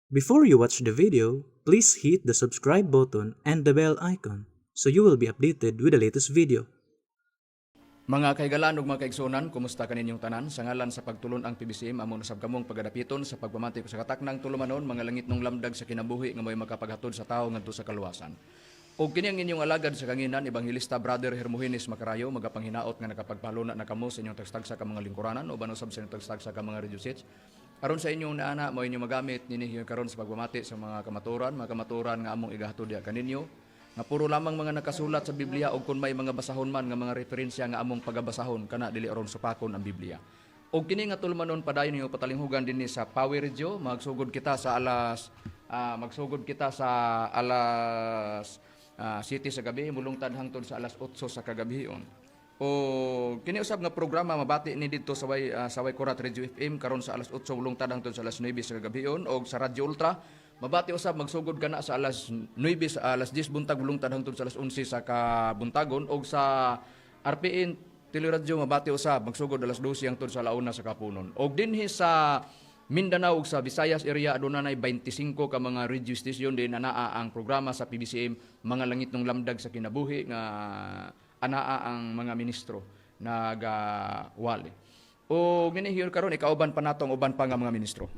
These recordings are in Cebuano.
Before you watch the video, please hit the subscribe button and the bell icon so you will be updated with the latest video. Mga kahigalaan ug mga kaigsuonan, kumusta kaninyong tanan? Sa ngalan sa pagtulon ang PBCM, amo nasab kamong pagadapiton sa pagpamati ko sa kataknang tulumanon, Mga Langitnong Lamdag sa Kinabuhi nga mo'y makapaghatod sa tawo ngadto sa kaluwasan. Og kini ang inyong alagad sa kanginan, Ebanghelista Brother Hermogenes Macarayo, magapanghinaot nga nakapagpaluna na kamo sa inyong tagstagsa ka mga lingkuranan o usab sa inyong tagstagsa ka mga radio sets. Aron sa inyong naana mo inyong magamit nini karon sa pagpamati sa mga kamatuoran nga among igahatod diha kaninyo nga puro lamang mga nakasulat sa Biblia o kung may mga basahon man nga mga referensya nga among pagabasahon kana dili aron supakon ang Biblia. Og kini nga tulumanon, padayon ninyo patalinghugan dinhi sa Power Radio. Magsugod kita sa alas 7 sa gabi mulungtad hangtod sa alas 8 sa kagabion. O kini usab nga programa mabati ni didto sa Way Kurat Radio FM karon sa alas 8 mulungtad hangtod sa alas 9 sa kagabion, og sa Radio Ultra mabati usab magsugod kana sa alas 9, sa alas 10 buntag mulungtad hangtod sa alas 11 sa kabuntagon, og sa RPN Teleradyo mabati usab magsugod alas 12 hangtod sa alauna sa kapunon. Og dinhi sa Mindanao ug sa Visayas area, aduna nay 25 ka mga radio station din anaa ang programa sa PBCM Mga Langitnong Lamdag sa Kinabuhi nga anaa ang mga ministro nagawali. O ngini here karon ikauban pa nato ang uban pa nga mga ministro.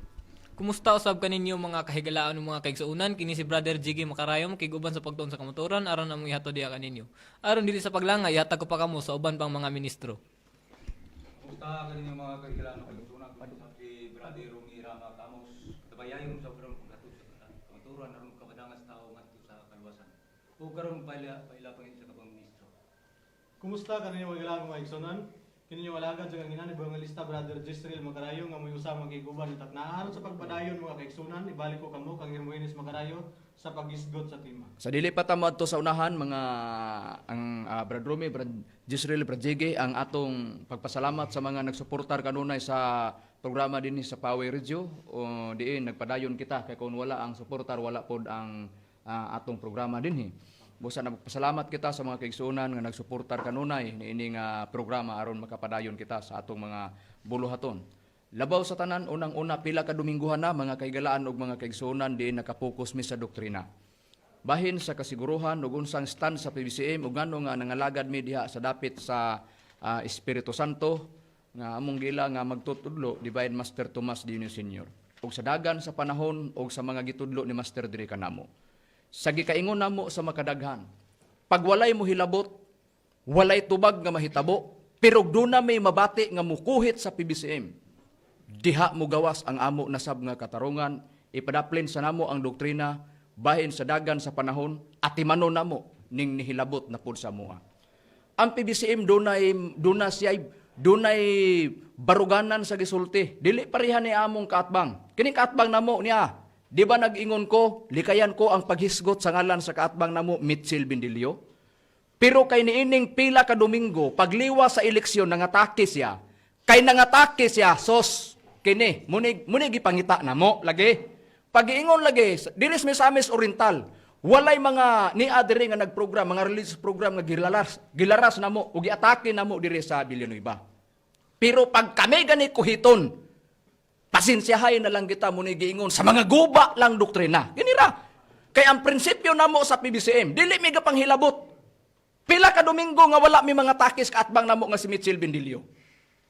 Kumusta usab kaninyo, mga kahigalaan ug mga kaigsuonan? Kini si Brother Jiggy Makarayom kig-uban sa pagtuon sa kamatuoran aron among ihatod diha kaninyo. Aron dili sa paglangay, ihatag ko pa kamo sa uban pang mga ministro. Kumusta kaninyo, mga kahigalaan ug kaigsuonan? Si Brother Romy Rama Camos, tabayayon sa karon paghatod sa kamatuoran aron kapadangas tao ngadto sa kaluwasan. O karon paila paila pang isa ka pang ministro. Kumusta kaninyo, mga kahigalaan, mga kaigsuonan? Kini inyong alagad sa kanginan, Evangelista Brother Jisrael Macarayo nga mo'y usa makiguban ni taknaan sa pagpadayon. Mga kaigsuonan, ibalik ko kamo kang Hermogenes Macarayo sa paghisgot sa tema. Sa dili pa ta moadto sa unahan, mga ang Brad Romy, Brad Jisrael, Brad Jiggy, ang atong pagpasalamat sa mga nagsuportar kanunay sa programa dinhi sa Power Radio o diin nagpadayon kita, kay kung wala ang suportar, wala pod ang atong programa dinhi. Busa nagpasalamat kita sa mga kaigsuonan nga nagsuportar kanunay niini nga programa aron makapadayon kita sa atong mga buluhaton. Labaw sa tanan, unang-una, pila ka Domingguhan na, mga kahigalaan ug mga kaigsuonan, diin nakapokus mi sa doktrina. Bahin sa kasiguruhan ug unsang stand sa PBCM ug ngano nga nangalagad mi diha sa dapit sa Espiritu Santo nga among gila nga magtutudlo, Divine Master Tomas Dionisio Senior. Ug sa dagan sa panahon ug sa mga gitudlo ni Master diri kanamo. Sa gikaingon namo sa makadaghan, pag walay mo hilabot, walay tubag nga mahitabo, pero duna may mabati nga mukuhit sa PBCM, diha mo gawas ang amo nasab nga katarungan, ipadaplin sa namo ang doktrina, bahin sa dagan sa panahon, atimanon namo ning nihilabot na pud sa amoa. Ang PBCM dunay duna siya dunay baruganan sa gisulti. Dili pareha ni among kaatbang. Kining kaatbang namo niya. Di ba nag-ingon ko, likayan ko ang paghisgot sa ngalan sa kaatbang namo Mitchell Bendilio? Pero kay niining pila ka Domingo, pagliwa sa eleksyon, nangatake siya. Kay nangatake siya, sos, kini, munig, munig gipangita na mo, lagi. Pagiingon lagi, diri sa Misamis Oriental, walay mga ni diri nga nagprogram, mga religious program nga gilaras na mo, o giatake na mo diri sa Villanueva. Pero pag kami gani kuhiton, pasensyahay na lang kita, muni giingon sa mga guba lang doktrina. Ginira. Kay ang prinsipyo namo sa PBCM, dili mi gapanghilabot. Pila ka Domingo nga wala mi mga takis kaatbang namo nga si Mitchell Bendilio?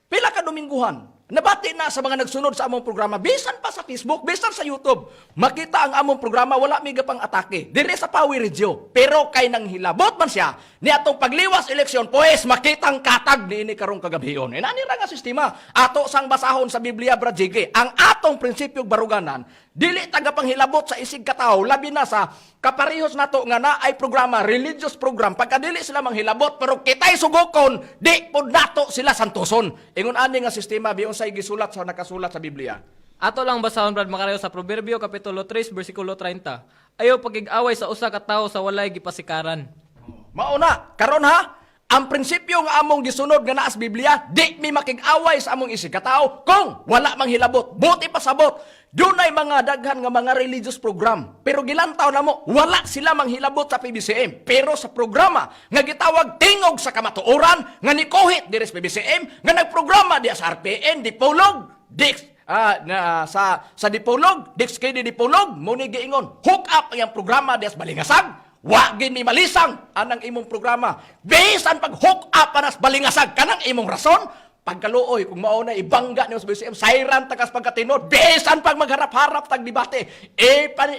Pila ka Domingguhan? Nabati na sa mga nagsunod sa among programa, bisan pa sa Facebook, bisan sa YouTube, makita ang among programa, wala mi gapang atake. Dire sa Power Radio. Pero kay nang hilabot man siya, ni atong pagliwas eleksyon, pues makitang katag ni ini karong kagabhion. E nani ra nga sistema. Ato sang basahon sa Biblia, Brad Jiggy. Ang atong prinsipyo baruganan, dili taga panghilabot sa isig katawo, labi na sa kaparehos nato nga naay programa, religious program, pagkadili sila manghilabot, pero kitay sugokon, di pod nato sila santoson. Ingon ani nga sistema, biyon say gisulat sa nakasulat sa Biblia. Ato lang basahon, Brad Macarayo, sa Proverbio kapitulo 3 bersikulo 30. Ayaw pakig-away sa usa ka tawo sa walay gipasikaran. Mauna, karon ha, ang prinsipyo nga among gisunod nga naas Biblia, di mi makig-away sa among isig katao kung wala mang hilabot. Buti pasabot, dunay mga daghan nga mga religious program. Pero gilantaw namo, wala sila manghilabot sa PBCM. Pero sa programa nga gitawag Tingog sa Kamatuoran, nga nikuhit diri sa PBCM, nga nagprograma diya sa RPN, di Pulog, di Na, sa Dipolog, Dix KD Dipolog, mo ni giingon, hook up ang iyang programa dias Balingasag. Wa gid mi malisang anang imong programa. Bisan pag hook up anas Balingasag kanang imong rason, pagkaluoy kung mao na ibangga nimo sa BCM, sayran takas pagkatinod, bisan pag magharap-harap tag debate,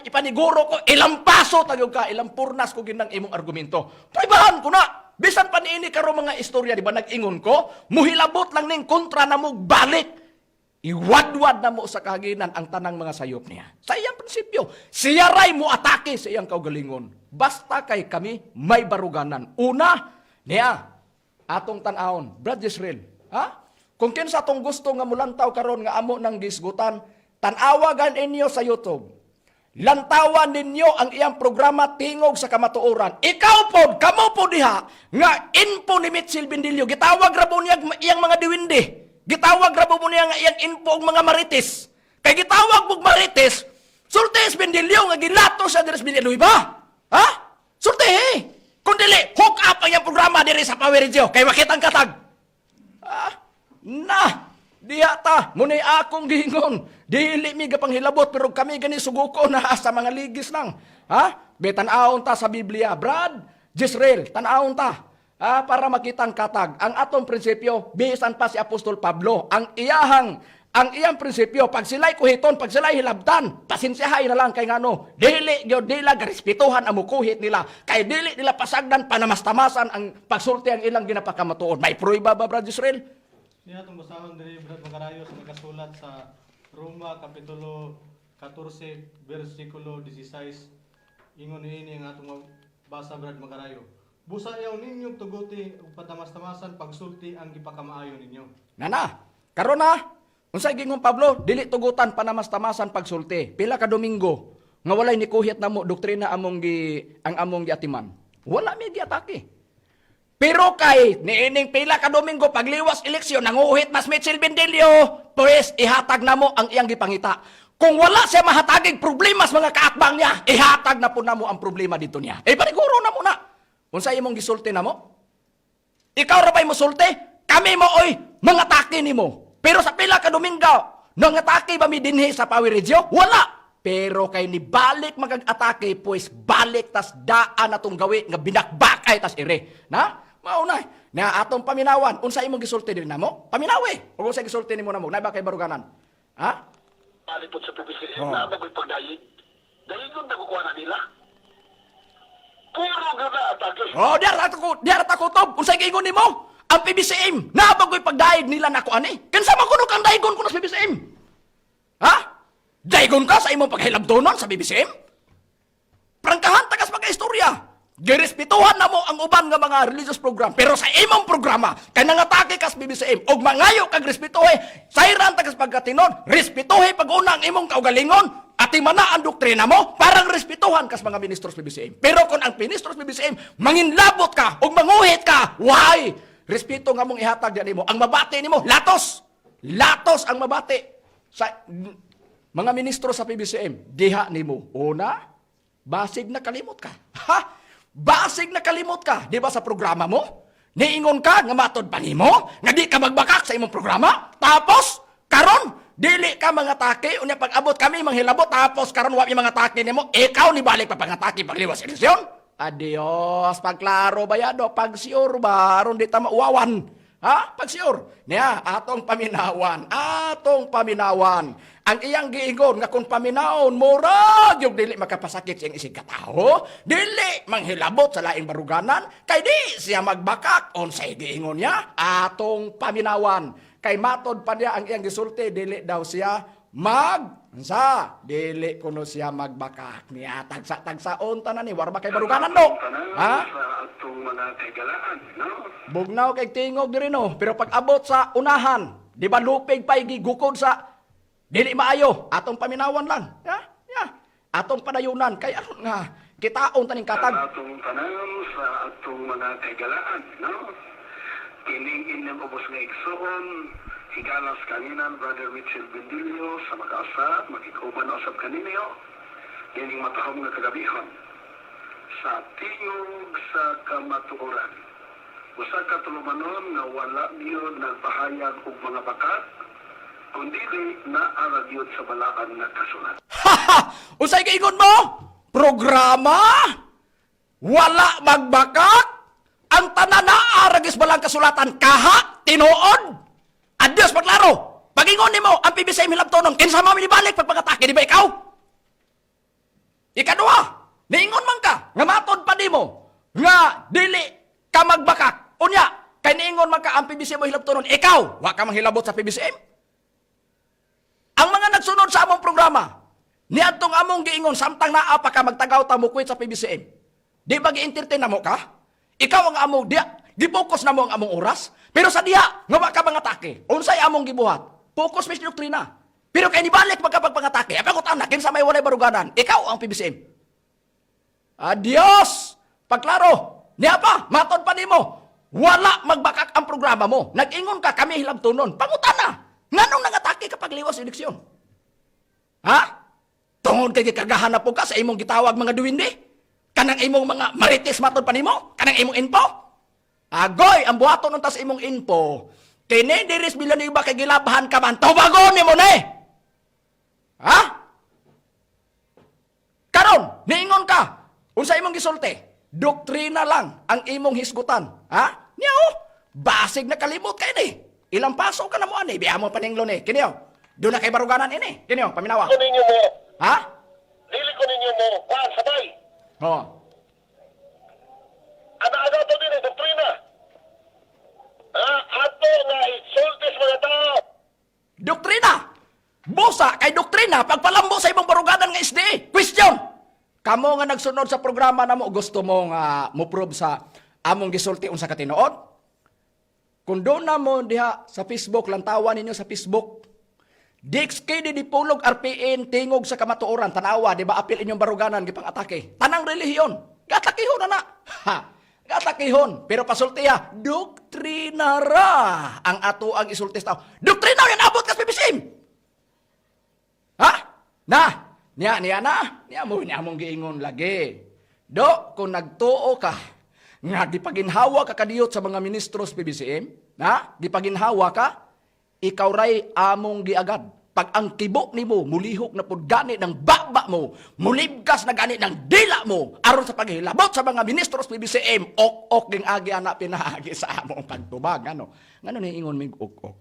ipaniguro ko ilang paso tagyog ka, ilang purnas ko ginang imong argumento. Pribahan ko na. Bisan pa niini karon mga istorya, di ba nag-ingon ko, muhilabot lang ning kontra na mo balik. Iwadwad na mo sa kahaginan ang tanang mga sayop niya. Sa iyang prinsipyo, siya ray mo atake sa iyang kaugalingon. Basta kay kami may baruganan. Una, niya, atong tan-awon, Brad Israel, ha? Kung kinsa atong gusto nga mulantaw karon nga amo nang gisgutan, tan-awagan inyo sa YouTube. Lantawan ninyo ang iyang programa Tingog sa Kamatuoran. Ikaw pod, kamo pod diha nga info ni Mitchell Bendillo. Gitawag ra po niya iyang mga diwindi. Gitawag ra po niya nga iyang info og mga marites. Kay gitawag og marites, sulti is Bendillo nga gilato siya diri sa Bendillo ba? Ha? Sulti eh. Kung dili, hook up ang iyang programa diri sa Power Radio kay makitang katag. Ah, na, diha ta, muna'y akong giingon. Dili mi gapanghilabot pero kami gani suguko na sa mga ligis lang. Ha? Be tan-awon ta sa Biblia, Brad, Jezreel, tan-awon ta. Ah, para makita ang katag. Ang atong prinsipyo, bisan pa si Apostol Pablo, ang iyang prinsipyo, pag sila'y kuhiton, pag sila'y hilabtan, pasensyahay na lang kay ngano, dili gyud nila garespetuhan ang mukuhit nila, kay dili nila pasagdan panamastamasan ang pagsulti ang ilang ginapakamatuod. May pruiba ba, Brad Israel? Niya atong basahon diri Brad Makarayo sa nakasulat sa Roma kapitulo 14 bersikulo 16. Ingon niini ang atong basa Brad Makarayo. Busa yaw ninyong tuguti ug patamas-tamasan pagsulti ang gipakamaayo ninyo. Nana, karon na, unsay gingon Pablo, dili tugutan panamastamasan pagsulti. Pila ka Domingo nga walay nikuhit namo doktrina among gi ang among giatiman. Wala mi giatake. Pero kay niining pila ka Domingo pagliwas eleksyon nanguhit mas Mitchell Bendelio, pues ihatag namo ang iyang gipangita. Kung wala siya mahatagig problema sa mga kaatbang niya, ihatag na po namo ang problema dito niya. Eh paniguro na mo na. Unsa imong gisulti namo? Ikaw ra ba'y mosulti? Kami mo oy mangatake nimo. Pero sa pila ka Domingo, nangatake ba mi dinhi sa Power Radio? Wala. Pero kay nibalik magag-atake, pues balik tas daan atong gawi nga binakbakay tas ire. Na? Mao na. Na atong paminawan, unsa imong gisulti din namo? Paminawi. Ug unsa gisulti nimo namo? Naa ba kay baruganan? Ha? Palipot sa PBCM Oh. na bagoy pagdayig. Dayigon na kukuha na nila. Puro gana atake. Oh, diara ta ko, diara ta kutob. Unsay giingon nimo? Ang PBCM, nabagoy pagdaig nila nako ani. Kinsa man kuno kang daigon kuno sa PBCM? Ha? Daigon ka sa imong paghilabdonon sa PBCM? Prangkahan tagas mga istorya. Girespetuhan na mo ang uban nga mga religious program. Pero sa imong programa, kay nangatake kas BBCM, og mangayo kag respetuhe, sayran tagas pagkatinon, respetuhe pag-una ang imong kaugalingon, ati mana ang doktrina mo, parang respetuhan kas mga ministros BBCM. Pero kung ang ministros BBCM, manginlabot ka, og manguhit ka, why? Respeto nga mong ihatag diyan nimo. Ang mabati nimo, latos! Latos ang mabati. Sa mga ministro sa PBCM, diha nimo. Una, basig na kalimot ka. Ha? Basig na kalimot ka. Di ba sa programa mo? Niingon ka nga matod pa nimo, nga di ka magbakak sa imong programa. Tapos, karon dili ka mga take, unya pag-abot kami manghilabot, tapos karon wa mi mga take nimo, ikaw ni balik pa pangatake pagliwas eleksyon. Adios, pagklaro ba yado, pagsiur ba, aron di ta mauwawan. Ha? Pagsiur. Niya, atong paminawan, atong paminawan. Ang iyang giingon nga kung paminawon, murag yung dili makapasakit siyang isig kataho, dili manghilabot sa laing baruganan, kay di siya magbakak, unsay giingon niya, atong paminawan. Kay matod pa niya ang iyang gisulti, dili daw siya mag sa dili kuno siya magbakak niya tagsa-tagsaon tanan ni war ba kay baruganan no Tanan ha. sa atong mga kaigalaan, no? Bugnaw kay tingog diri no, pero pag abot sa unahan, di ba lupig pa gigukod sa dili maayo, atong paminawan lang. Ya, ya. Atong padayunan kay aron nga kitaon taning katag. Sa atong tanan sa atong mga kaigalaan, no? Kining inyong ubos nga igsoon, higalas kanginan Brother Mitchell Bendilio sa makaasa, makikuban usab kaninyo, kining matahom nga kagabihon sa tingog sa kamatuoran. Usa ka tulumanon nga wala gyud nagpahayag og mga bakat, Kung dili, naa ra gyud sa balaan nga kasulat. Ha! Unsay giingon mo? Programa? Wala magbakak? Ang tanan naa ra gyud sa balaang kasulatan kaha tinuod. Adios pagklaro. Pagingon nimo ang PBCM hilabtonon, kinsa man ibalik pag pag-atake, di ba ikaw? Ikaduha, niingon man ka nga matod pa nimo nga dili ka magbakak. Unya, kay niingon man ka ang PBCM mo hilabtonon, ikaw wa ka manghilabot sa PBCM. Ang mga nagsunod sa among programa, niadtong among giingon samtang naa pa ka magtagaw ta mo quit sa PBCM. Di ba gi-entertain na mo ka? Ikaw ang among diya, gipokus na mo ang among oras, pero sa diha nga wa ka mangatake. Unsay among gibuhat? Focus mis doktrina. Pero kay nibalik magkapagpangatake, apang na kinsa may walay baruganan, ikaw ang PBCM. Adios! Pagklaro, niya pa, matod pa nimo. Wala magbakak ang programa mo. Nag-ingon ka, kami hilabtonon. Pangutana, nganong nangatake ka pagliwas eleksyon? Ha? Tungod kay gikagahan na po ka sa imong gitawag mga duwinde? Kanang imong mga marites matod pa nimo? Kanang imong info? Agoy, ang buhaton unta sa imong info. Kini diris Villanueva kay gilabhan ka man, tubagon nimo ni! Ha? Karon, niingon ka. Unsa imong gisulti? Doktrina lang ang imong hisgutan. Ha? Niya oh, basig na kalimot kay ni. Ilang paso ka na mo ani, biya mo paninglo ni. Kini oh. Doon na kay baruganan ini. Kini oh, paminawa. Ko ninyo mo, Ha? dili ko ninyo mo, kuan sabay. Oh. Ana-ana to din, eh, doktrina. Ah, ato nga isulti sa mga tao. Doktrina. Busa kay doktrina pagpalambo sa imong baruganan nga SDA. Question. Kamo nga nagsunod sa programa namo, gusto mo nga mo prove sa among gisulti unsa ka tinuod? Kung doon na mo diha sa Facebook, lantawan ninyo sa Facebook. DXKD Dipolog RPN tingog sa kamatuoran, tanawa, di ba apil inyong baruganan gipang atake. Tanang relihiyon, gatakihon na na. Ha, gatakihon, pero pasultiya, doktrina ra ang ato ang isulti sa tao. Doktrina yan abot kas PBCM. Ha? Na, niya niya na, niya mo niya mong giingon lagi. Do, kung nagtuo ka nga gipaginhawa ka kadiyot sa mga ministros PBCM, na gipaginhawa ka, ikaw ray among giagad. Pag ang kibo nimo mulihok na pud gani ng baba mo, mulibgas na gani ng dila mo, aron sa paghilabot sa mga ministros PBCM, ok-ok ging agi ana pinaagi sa among pagtubag. Ano? Ngano niingon mig ok-ok?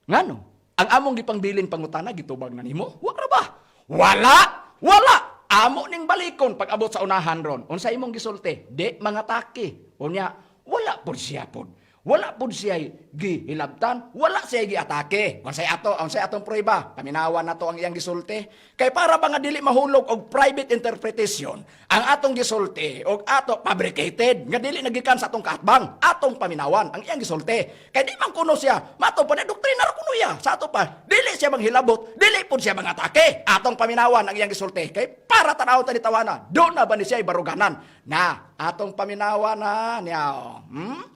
Ngano? Ang among gipangbilin pangutana gitubag na nimo? Wa ra ba? Wala! Wala! Amo ning balikon pag abot sa unahan ron. Unsa imong gisulti? Di mangatake. Unya, wala pud siya pud. Wala pud siya gihilabtan, wala siya giatake. Unsay ato, unsay atong prueba? Paminawan nato ang iyang gisulti. Kay para ba nga dili mahulog og private interpretation ang atong gisulti og ato fabricated nga dili nagikan sa atong kaatbang, atong paminawan ang iyang gisulti. Kay di man kuno siya, mato pa na doktrina ra kuno iya. Sa ato pa, dili siya manghilabot, dili pud siya mangatake. Atong paminawan ang iyang gisulti. Kay para tanaw ta ni tawana, do na ba ni siya baruganan? Na atong paminawan na niya.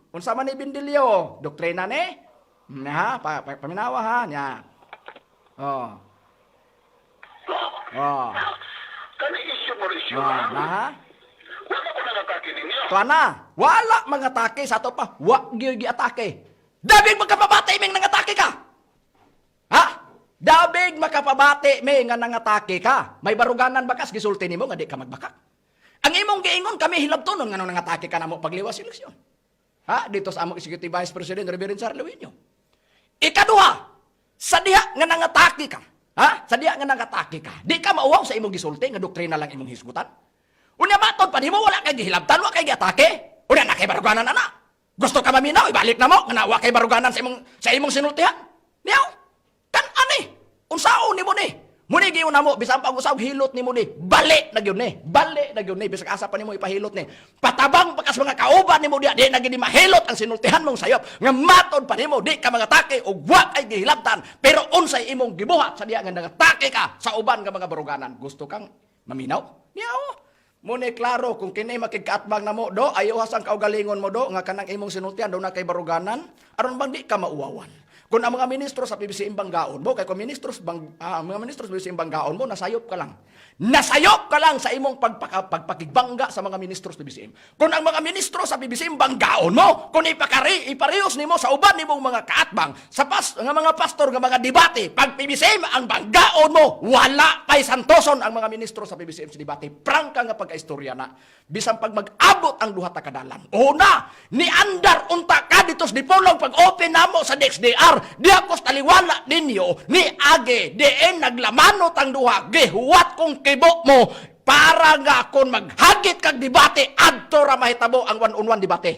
Unsa man ni Bindilyo? Doktrina ni? Ha, paminawa ha niya. Oh. Oh. Kani issue mo issue Oh, lang. na ha? Wala ko nangatake ninyo. Tuwa na. Wala mga atake sa ato pa. Wa gyud giatake. Dabig magkapabati ming nangatake ka. Ha? Dabig makapabati may nga nangatake ka. May baruganan bakas gisulti nimo nga di ka magbakak. Ang imong giingon kami hilabtonon ngano nangatake ka namo pagliwas eleksyon. Ha? Dito sa among Executive Vice President Reverend Charlie Wino. Ikaduha, sa diha nga nangatake ka. Ha? Sa diha nga nangatake ka. Di ka mauwaw sa imong gisulti nga doktrina lang imong hisgutan. Unya matod pa nimo wala kay gihilabtan, wa kay giatake. Unya na kay baruganan ana. Gusto ka maminaw, ibalik na mo nga wa kay baruganan sa imong sinultihan. Niyaw. Kan ani? Unsaon nimo ni? Muni giyon na mo bisan pa usab hilot nimo ni. Bali na gyud ni. Bali na gyud ni bisag asa pa nimo ipahilot ni. Patabang pa kas mga kauban nimo diha, di na gyud ni mahilot ang sinultihan mong sayop nga matod pa nimo di ka mangatake og wa kay gihilabtan, pero unsay imong gibuhat sa diha nga nangatake ka sa uban nga mga baruganan? Gusto kang maminaw? Niyaw. Muna klaro kung kini makigkaatbang namo do, ayaw hasang kaugalingon mo do nga kanang imong sinultihan do na kay baruganan aron bang di ka mauwawan. Kung ang mga ministro sa PBCM banggaon mo, kay kung mga ministro sa PBCM banggaon mo, nasayop ka lang. Nasayop ka lang sa imong pagpakigbangga sa mga ministro sa PBCM. Kung ang mga ministro sa PBCM banggaon mo, kung iparehos nimo sa uban nimong mga kaatbang, nga mga pastor nga mga debate, pag PBCM ang banggaon mo, wala pay santoson ang mga ministro sa PBCM sa debate. Prangka nga pagkaistorya na. Bisan pag mag-abot ang duha ta kadalan. Una, ni andar unta ka dito sa Dipolog pag open namo sa DXDR. Diha ko sa taliwala ninyo ni age diin naglamanot ang duha, gihuwat kong kibo mo para nga kung maghagit kag debate, adto ra mahitabo ang one-on-one debate.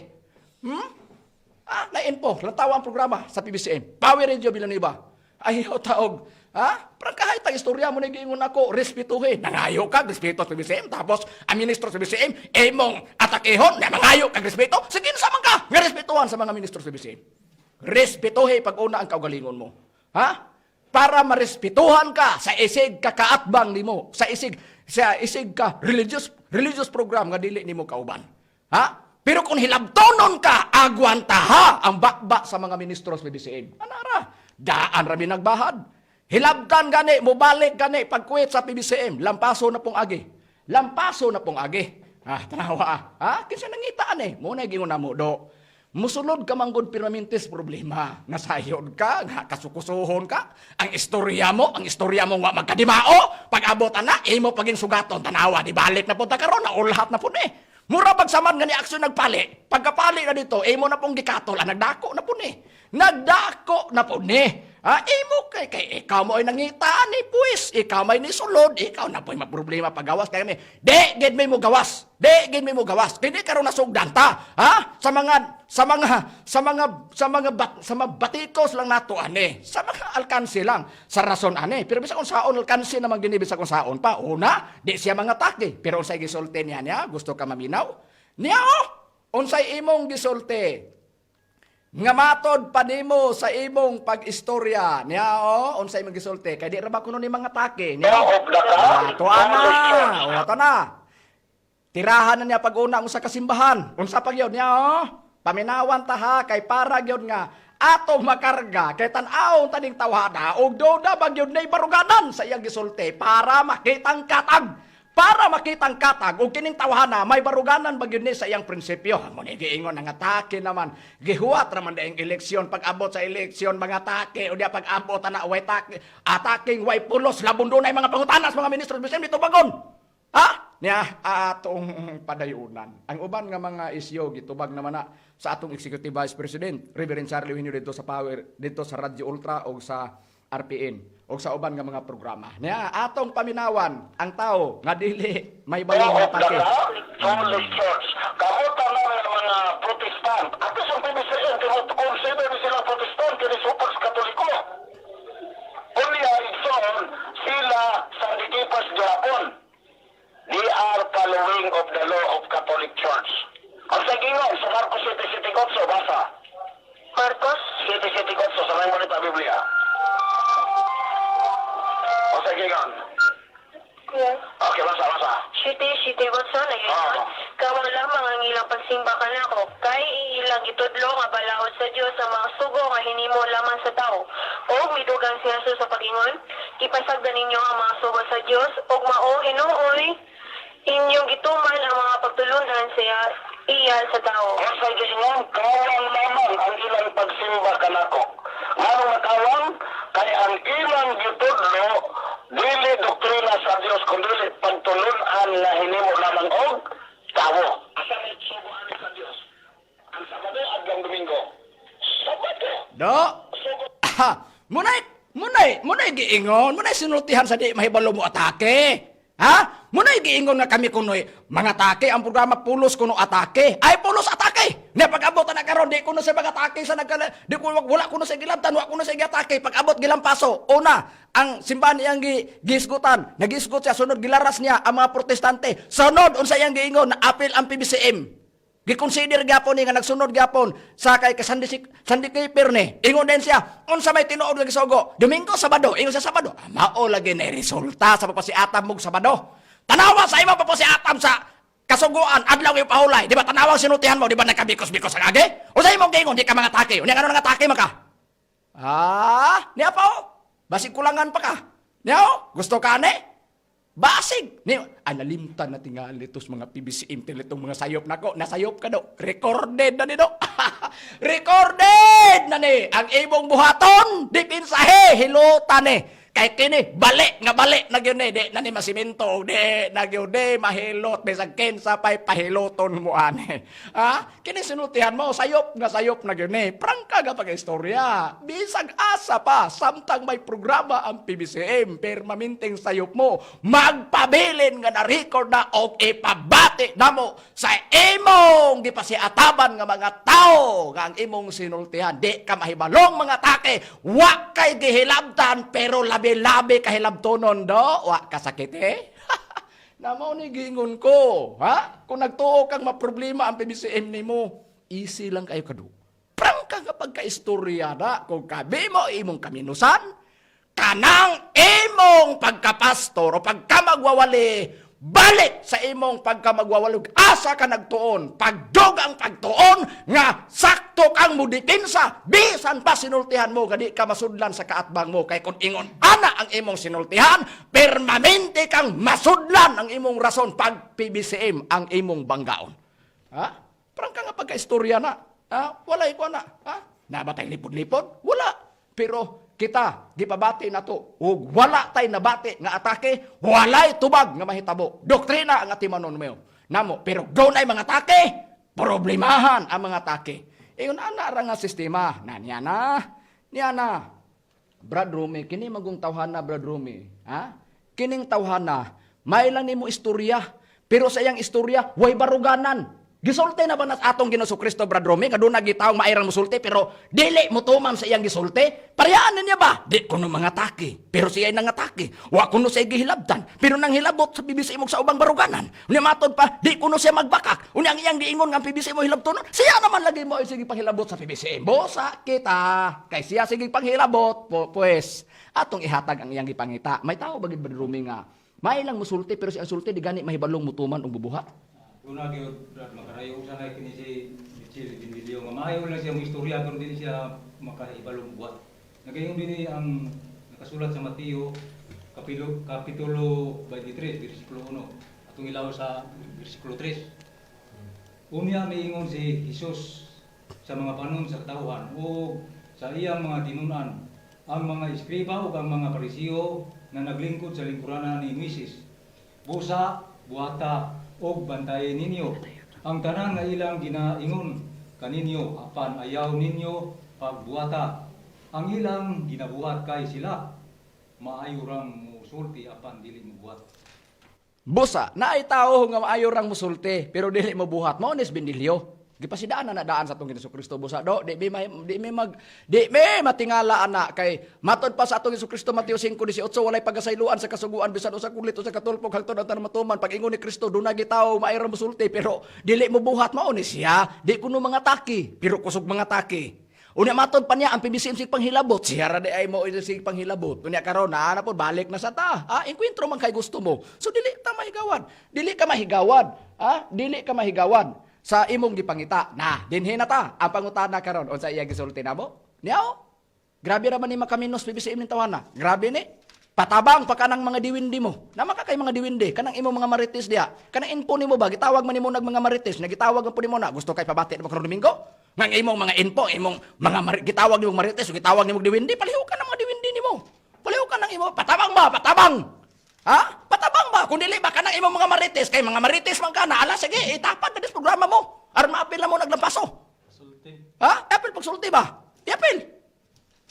Ah, na-info, lantawa ang programa sa PBCM. Power Radio Villanueva. Ay, taog. Ha? Parang kahit ang istorya mo na giingon ako, respetuhin. Nangayo ka, respeto sa PBCM. Tapos, ang ministro sa PBCM, emong atakehon, na mangayo kag respeto. Sige, sa man ka, nga respetuhan sa mga ministro sa PBCM. Respetuhin pag una ang kaugalingon mo. Ha? Para marespetuhan ka sa isig kakaatbang nimo, sa isig ka religious religious program nga dili nimo kauban. Ha? Pero kung hilabtonon ka, agwanta ha ang bakba sa mga ministro sa PBCM. Anara, daan ra nagbahad. Hilabtan gani, mobalik gani pagkuwit sa PBCM, lampaso na pong agi. Lampaso na pong agi. Ah, tanawa. Ha? Kinsa nangitaan eh. Mo na gingon na mo do. Musulod ka manggod permanentes problema. Nasayod ka, nga kasukusuhon ka. Ang istorya mo wa magkadimao. Pag abot ana, imo paging sugaton tanawa, di balik na punta karon, naulhat na pud eh. Mura pagsamad nga ni aksyon nagpali. Pagkapali na dito, imo na pong gikatol, ah, nagdako na po ni. Nagdako na po ni. Ah, imo kay kay ikaw mo ay nangitaan ni puis, ikaw may nisulod, ikaw na po'y maproblema pagawas kay kami. Di gid may mo gawas. Di gid may mo gawas. Kini karon nasugdan ta, ha? Sa mga batikos lang nato ani. Sa mga alkansi lang sa rason ani. Pero bisag kung saon alkansi naman gini, bisag kung saon pa una, di siya mga atake. Pero unsay gisulti niya niya? Gusto ka maminaw? Niya oh, unsay imong gisulti? Nga matod pa nimo sa imong pag-istorya. Niya oh, unsay imong gisulti? Kay di ra ba kuno ni mga atake? Niya. Ah, tuwa na. O, ato na. Tirahan na niya pag-una ang usa ka simbahan. Unsa pa gyud niya oh? Paminawan ta ha, kay para gyud nga atong makarga kay tan-awon taning tawhana og duda ba gyud nay baruganan sa iyang gisulti para makitang katag og kining tawhana may baruganan ba gyud ni sa iyang prinsipyo. Mo ni giingon ang atake naman, gihuwat ra man daing eleksyon. Pag abot sa eleksyon mga atake o diya pag abot ana way take attacking, way pulos, labong dunay mga pangutana sa mga ministro bisan dito bagon. Ha? Niya atong padayunan. Ang uban nga mga isyo gitubag naman na sa atong Executive Vice President, Reverend Charlie Eugenio, dito sa Power, dito sa Radyo Ultra o sa RPN o sa uban nga mga programa. Niya atong paminawan ang tao nga dili may balong nga atake. Holy Church. Kamo tanan nga mga Protestant. Ato sa PBCM, consider ni sila Protestant, kini supak sa Katoliko. Unya, igsoon, sila sa Keepers gihapon. They are following of the law of Catholic Church. Ang sa gingon, sa Marcos 7:7-8, basa. Marcos. 7:7-8, sa may manita Biblia. Ang sa gingon. Yes. Okay, basa, basa. 7:7-8 na Ah. "Kawang lamang ang ilang pagsimba kanako, kay ilang gitudlo nga balaod sa Dios ang mga sugo nga hinimo lamang sa tao." O midugang si Jesus sa pagingon, "Ipasagdan ninyo ang mga sugo sa Dios ug mao hinuoy inyong gituman ang mga pagtulunan sa iya sa tao." Ang sa gingon, kawang lamang ang ilang pagsimba kanako. Nganong nakawang? Kay ang ilang gitudlo, dili doktrina sa Dios, kundi pagtulunan nga hinimo lamang og tawo. Asa may sugo ani sa Dios? Ang Sabado, adlong Domingo. Sabado. Do. Ah, munay munay munay giingon, munay sinultihan sa di mahibalo mo atake. Ha? Munay giingon nga kami kunoy mga atake, ang programa Pulos kuno atake. Ay, pulos atake. Ne pag-abot na karon, di kuno sa mga atake sa nagkala, di ko wala kuno sa gilabtan, wa kuno sa giatake. Pag-abot gilampaso. Una, ang simbahan iyang gisgutan, nagisgot siya, sunod gilaras niya ang mga Protestante. Sunod unsa iyang giingon na apil ang PBCM. Gikonsider gyapon ni nga nagsunod gyapon sa kay Sunday Sunday Keeper ni. Ingon din siya, unsa may tinuod nga gisugo? Domingo, Sabado, ingon sa Sabado. Ah, mao lagi na resulta sa pagpasiatam mog Sabado. Tanawa sa imong pagpasiatam sa kasuguan, adlaw yung pahulay. Di ba tanawa sinultihan mo, di ba nagkabikos-bikos ang agi? Unsa imong giingon, di ka mga atake. Unya ngano nga atake man ka? Ah, niya pa oh. Basig kulangan pa ka. Niya oh, gusto ka ne? Basig! Ni, ay, nalimtan na tingali tos mga PBCM itong mga sayop nako. Nasayop ka do. Recorded na ni do. Recorded na ni. Ang imong buhaton, dipinsahe, hilutan ni. Kay kini, bali nga bali na gyud ni. Di na ni masimento, di na gyud di mahilot. Bisag kinsa pa'y pahiloton mo ani. Ha? Kini sinultihan mo, sayop nga sayop na gyud ni. Prangka ga pag-istorya. Bisag asa pa, samtang may programa ang PBCM, permanenteng sayop mo, magpabilin nga na-record na og ipabati namo sa imong gipasiataban nga mga tao nga ang imong sinultihan. Di ka mahibalong mga take, wa kay gihilabtan pero labi-labi kahilabtonon do, wa ka sakit eh. Namo ni giingon ko, ha? Kung nagtuo kang maproblema ang PBCM nimo, easy lang kayo kadu. Prangka nga pagkaistorya na kung kabi mo imong kaminusan, kanang imong pagkapastor o pagkamagwawali, balik sa imong pagkamagwawali, asa ka nagtuon, pagdog ang pagtuon, nga sakto kang mudepensa, bisan pa sinultihan mo, gadi ka masudlan sa kaatbang mo, kay kung ingon ana ang imong sinultihan, permanente kang masudlan ang imong rason pag PBCM ang imong banggaon. Ha? Parang ka nga pagka-istorya na. Ha? Wala ikaw na. Ha? Nabatay lipod-lipod? Wala. Pero kita, gipabati na to. Ug wala tay nabati nga atake, walay tubag nga mahitabo. Doktrina ang atimanon mo. Namo, pero doon ay mga atake, problemahan ang mga atake. Iyon ana ra nga sistema. Na niya na. Niya na. Brad Rumi, kini magong tawhana Brad Rumi, ha? Kining tawhana, may lang nimo istorya, pero sa iyang istorya way baruganan. Gisulti na ba nas atong Ginoo Kristo Brad Rumi nga doon nagitawong mairang musulti pero dili mo tuman sa iyang gisulti? Parehaan niya ba? Di kuno mga taki, pero siya ay nangatake. Wa kuno siya gihilabtan, pero nang hilabot sa PBC mo sa ubang baruganan. Unya matod pa, di kuno siya magbakak. Unya ang iyang giingon nga ang PBC mo hilabtonon, siya naman lagi mo ay sige panghilabot sa PBC. Bosa kita, kay siya sige panghilabot, po, pues atong ihatag ang iyang gipangita. May tao ba gid Brad Rumi nga may lang musulti pero si ang sulti di gani mahibalong mutuman og bubuhat? Una gyud Brad Makarayo usa na kini si Mitchell Bindilio nga maayo lang siya mo istorya pero dili siya makahibalong buhat. Nagayon dinhi ang nakasulat sa Mateo kapitulo kapitulo 23 bersikulo 1 atong ilaw sa bersikulo 3. Unya miingon si Jesus sa mga panon sa katawhan o sa iyang mga tinunan ang mga eskriba ug ang mga Parisiyo na naglingkod sa lingkuranan ni Moises. Busa, buhata og bantaye ninyo ang tanan nga ilang ginaingon kaninyo apan ayaw ninyo pagbuhata. Ang ilang ginabuhat kay sila maayo rang musulti apan dili mobuhat. Busa, naay tao nga maayo rang musulti pero dili mobuhat. Mao ni si Bendilio. Gipasidaan na daan sa atong Ginoo Kristo busa do di mi di mi mag di mi matingala ana kay matod pa sa atong Hesus Kristo Mateo 5:18 walay pagasayloan sa kasuguan bisan usa kulit usa ka tulpok hangtod ang tanan matuman. Pag-ingon ni Kristo dunay gitawo maayo rang musulti pero dili mobuhat, mao ni siya di kuno mga taki pero kusog mga taki. Unya matod pa niya ang PBCM sig panghilabot. Siya ra di ay mo sig panghilabot. Unya karon na na po balik na sa ta. Ah, engkwentro man kay gusto mo. So dili ta mahigawan. Dili ka mahigawan. Ah, dili ka mahigawan sa imong gipangita. Na, dinhi na ta. Ang pangutana karon unsa iya gisulti namo? Niyaw. Grabe ra man ni makaminos PBCM ning tawana. Grabe ni. Patabang pa kanang mga diwindi mo. Nama ka kay mga diwindi, kanang imong mga marites diha. Kanang info nimo ba gitawag man nimo nag mga marites, nagitawag man po nimo na gusto kay pabati na ba karon Domingo? Nga ang imong mga info, imong mga gitawag nimo marites, o gitawag nimo diwindi, paliho ka ng mga diwindi nimo. Paliho ka ng imo, patabang ba, patabang. Ha? Patabang ba? Kung dili ba kanang imong mga marites, kay mga marites man ka na, ala sige, itapad na dis programa mo. Aron maapil na mo naglampaso. Sulti. Ha? Apil pagsulti ba? Apil.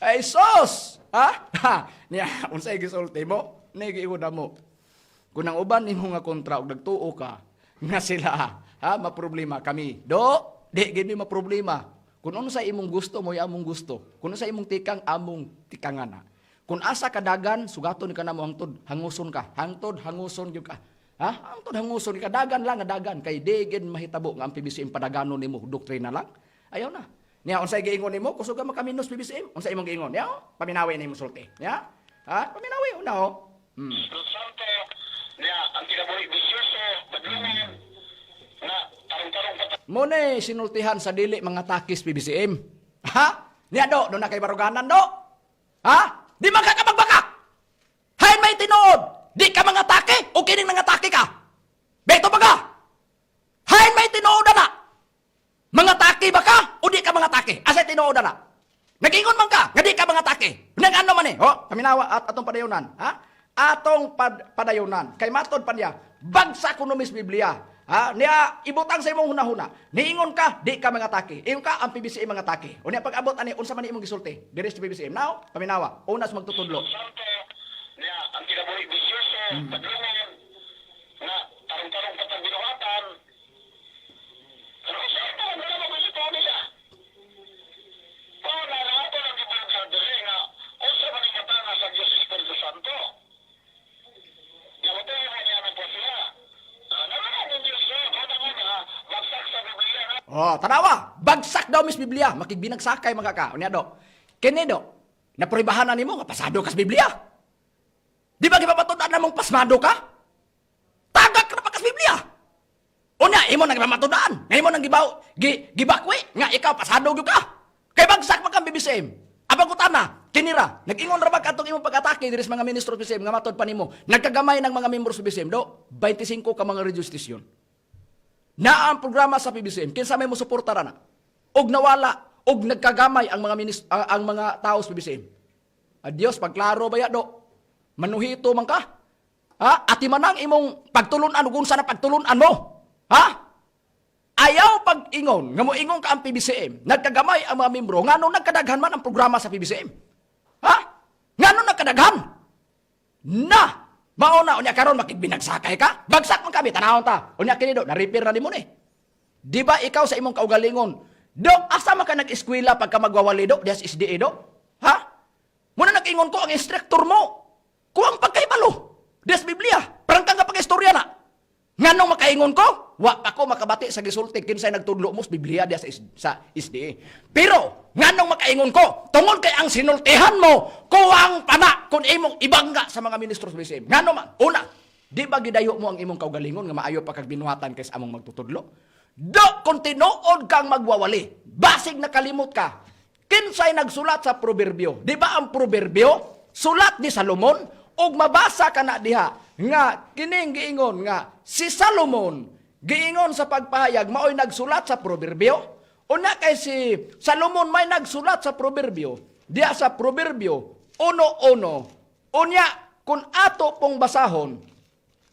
Ay sos! Ha? Ha? Niya, unsay gisulti mo? Nigiingon na mo. Kung ang uban nimo nga kontra og nagtuo ka nga sila ha maproblema kami. Do, di gid mi maproblema. Kung unsa imong gusto mo among gusto. Kung unsa imong tikang among tikangan na. Kung asa ka dagan sugaton ka namo hangtod hanguson ka. Hangtod hanguson gyud ka. Ha? Hangtod hanguson ka dagan lang nga dagan kay di gid mahitabo nga ang PBCM padaganon nimo doktrina lang. Ayaw na. Niya unsay giingon nimo kusog ka makaminos PBCM. Unsa imong giingon? Niya oh, paminawi nimo sulti. Niya? Ha? Paminawi una oh. Santo, niya ang kinabuhi bisyoso, badlungan, na tarong-tarong pa Mo na sinultihan sa dili mga takis PBCM. Ha? Niya do, doon na kay baruganan do. Ha? Di man ka kamagbaka. Hain may tinuod, di ka mangatake o kining nangatake ka. Beto baga. Hain may tinuod na. Mangatake ba ka o di ka mangatake? Asa tinuod na? Nagingon man ka, nga di ka mangatake. Nang ano man eh? Ho, paminawa at atong padayonan, ha? Atong padayonan. Kay matod pa niya, bagsak kuno mis Biblia. Ha? Niya ibutang sa imong hunahuna. Niingon ka, di ka mangatake. Ingon ka ang PBCM mangatake. Unya pag abot ani unsa man imong gisulti? Diri sa PBCM. Now, paminawa. Una sa magtutudlo. Santo, niya, ang kinabuhi bisyoso, tagluman, na tarong-tarong patang binuhatan. Pero sa ito, wala mo ito nila. Pauna na ato ang gibulgar diri nga, unsa man ang katanga sa Diyos Espiritu Santo. Nga mo niya ng pasiya. Naman ang Diyos, una-una, bagsak sa Biblia na Oh, tanawa. Bagsak daw mis Biblia, makigbinagsakay mga ka. Unya do. Kini do, naprobahan na nimo nga pasado kas Biblia. Di ba gipapatud-an namong pasmado ka? Tagak na pa kas Biblia. Unya imo nang gipapatud-an, nga imo nang gibaw, gibakwi nga ikaw pasado gyud ka. Kay bagsak man kang BBCM. Abang kutana, kinira, nag-ingon ra ba katong imong pag-atake diri sa mga ministro sa BBCM nga matod pa nimo. Nagkagamay ng mga membro sa BBCM do, 25 ka mga radio station. Na ang programa sa PBCM, kinsa may mosuporta ra na. Og nawala, og nagkagamay ang mga ang mga tao sa PBCM. Adios, pagklaro ba ya do? Manuhito man ka? Ha? Ati man ang imong pagtulunan ug unsa na pagtulunan mo? Ha? Ayaw pag-ingon, nga moingon ka ang PBCM, nagkagamay ang mga membro, ngano nagkadaghan man ang programa sa PBCM? Ha? Ngano nagkadaghan? Na! Mao na, unya karon makigbinagsakay ka? Bagsak man kami, tanawon ta. Unya kini do, na-repair na nimo ni. Di ba ikaw sa imong kaugalingon, do, asa man ka nag-eskwela pagka magwawali do, diha sa SDA do? Ha? Muna nag-ingon ko ang instructor mo. Kuwang pagkaibalo. Diha sa Biblia. Parang kang pag-istorya na. Nganong makaingon ko? Wa pa ko makabati sa gisulti kinsay nagtudlo mo sa Biblia diha sa SDA. Pero nganong makaingon ko? Tungod kay ang sinultihan mo kuwang pana kung imong ibangga sa mga ministro sa BCM. Ngano man? Una, di ba gidayo mo ang imong kaugalingon nga maayo pa kag binuhatan kaysa among magtutudlo? Do kung tinuod kang magwawali, basig nakalimot ka. Kinsay nagsulat sa proverbio? Di ba ang proverbio sulat ni Salomon ug mabasa ka na diha nga kining giingon nga si Salomon giingon sa pagpahayag maoy nagsulat sa proverbio. Una kay si Salomon may nagsulat sa proverbio diha sa proverbio 1:1. Unya kung ato pong basahon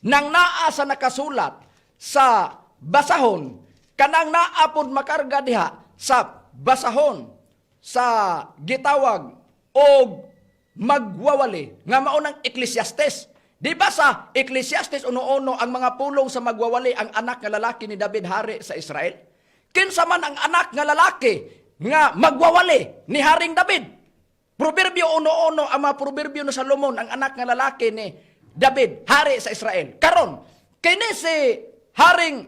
nang naa sa nakasulat sa basahon kanang naa pod makarga diha sa basahon sa gitawag og magwawali nga mao nang Ecclesiastes. Di ba sa Ecclesiastes 1:1 ang mga pulong sa magwawali ang anak nga lalaki ni David hari sa Israel? Kinsa man ang anak nga lalaki nga magwawali ni Haring David? Proverbio 1:1 ang mga proverbio ni Salomon ang anak nga lalaki ni David hari sa Israel. Karon kini si Haring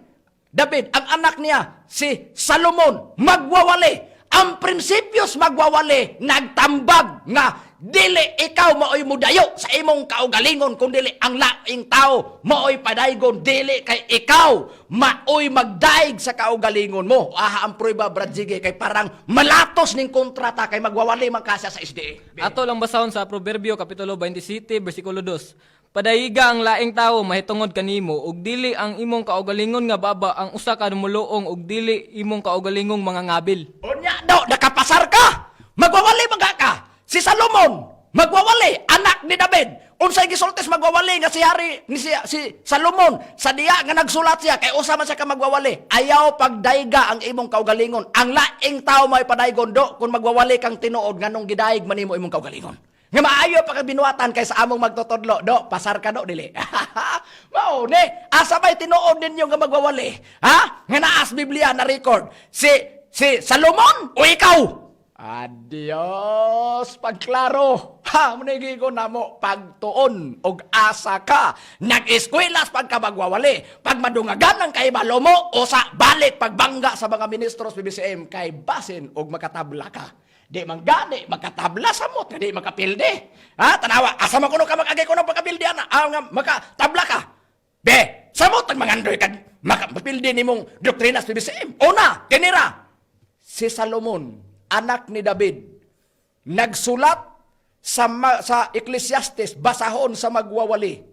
David ang anak niya si Salomon magwawali. Ang prinsipyos magwawali nagtambag nga dili ikaw maoy mudayo sa imong kaugalingon kung dili ang laing tao maoy padaygon, dili kay ikaw maoy magdaig sa kaugalingon mo. Aha ang prueba, Brad Jiggy, kay parang malatos ning kontrata kay magwawali man ka siya sa SDA. Ato lang basahon sa Proverbio kapitulo 27 bersikulo 2. Padayiga ang laing tawo mahitungod kanimo ug dili ang imong kaugalingon nga baba ang usa ka muluong ug dili imong kaugalingong mga ngabil. Unya daw, nakapasar ka. Magwawali mga ka. Si Salomon, magwawali, anak ni David. Unsay gisultis magwawali nga si Hari ni si Salomon sa diya nga nagsulat siya kay usa man siya ka magwawali. Ayaw pagdayga ang imong kaugalingon. Ang laing tao may padaygon do kung magwawali kang tinuod nganong gidaig man nimo imong kaugalingon. Nga maayo pa kag binuhatan kay sa among magtutudlo do, pasar ka do dili. Mao ni, asa may tinuod ninyo nga magwawali? Ha? Nga naas Biblia na record si si Salomon o ikaw? Adios, pagklaro. Ha, munigi ko namo pagtuon og asa ka. Nag-eskwelas pagka magwawali, pag madungagan ang kahibalo mo o sa balik pagbangga sa mga ministro sa BBCM kay basin og makatabla ka. Di man gani makatabla sa mot, di makapilde. Ha, tanawa, asa man kuno ka makagay kuno pagkapilde ana, ah, nga makatabla ka. Be, samot ang mga andoy kag makapilde nimong doktrina sa BBCM. Una, kinira, si Salomon, anak ni David, Nagsulat sa Ecclesiastes, basahon sa Magwawali.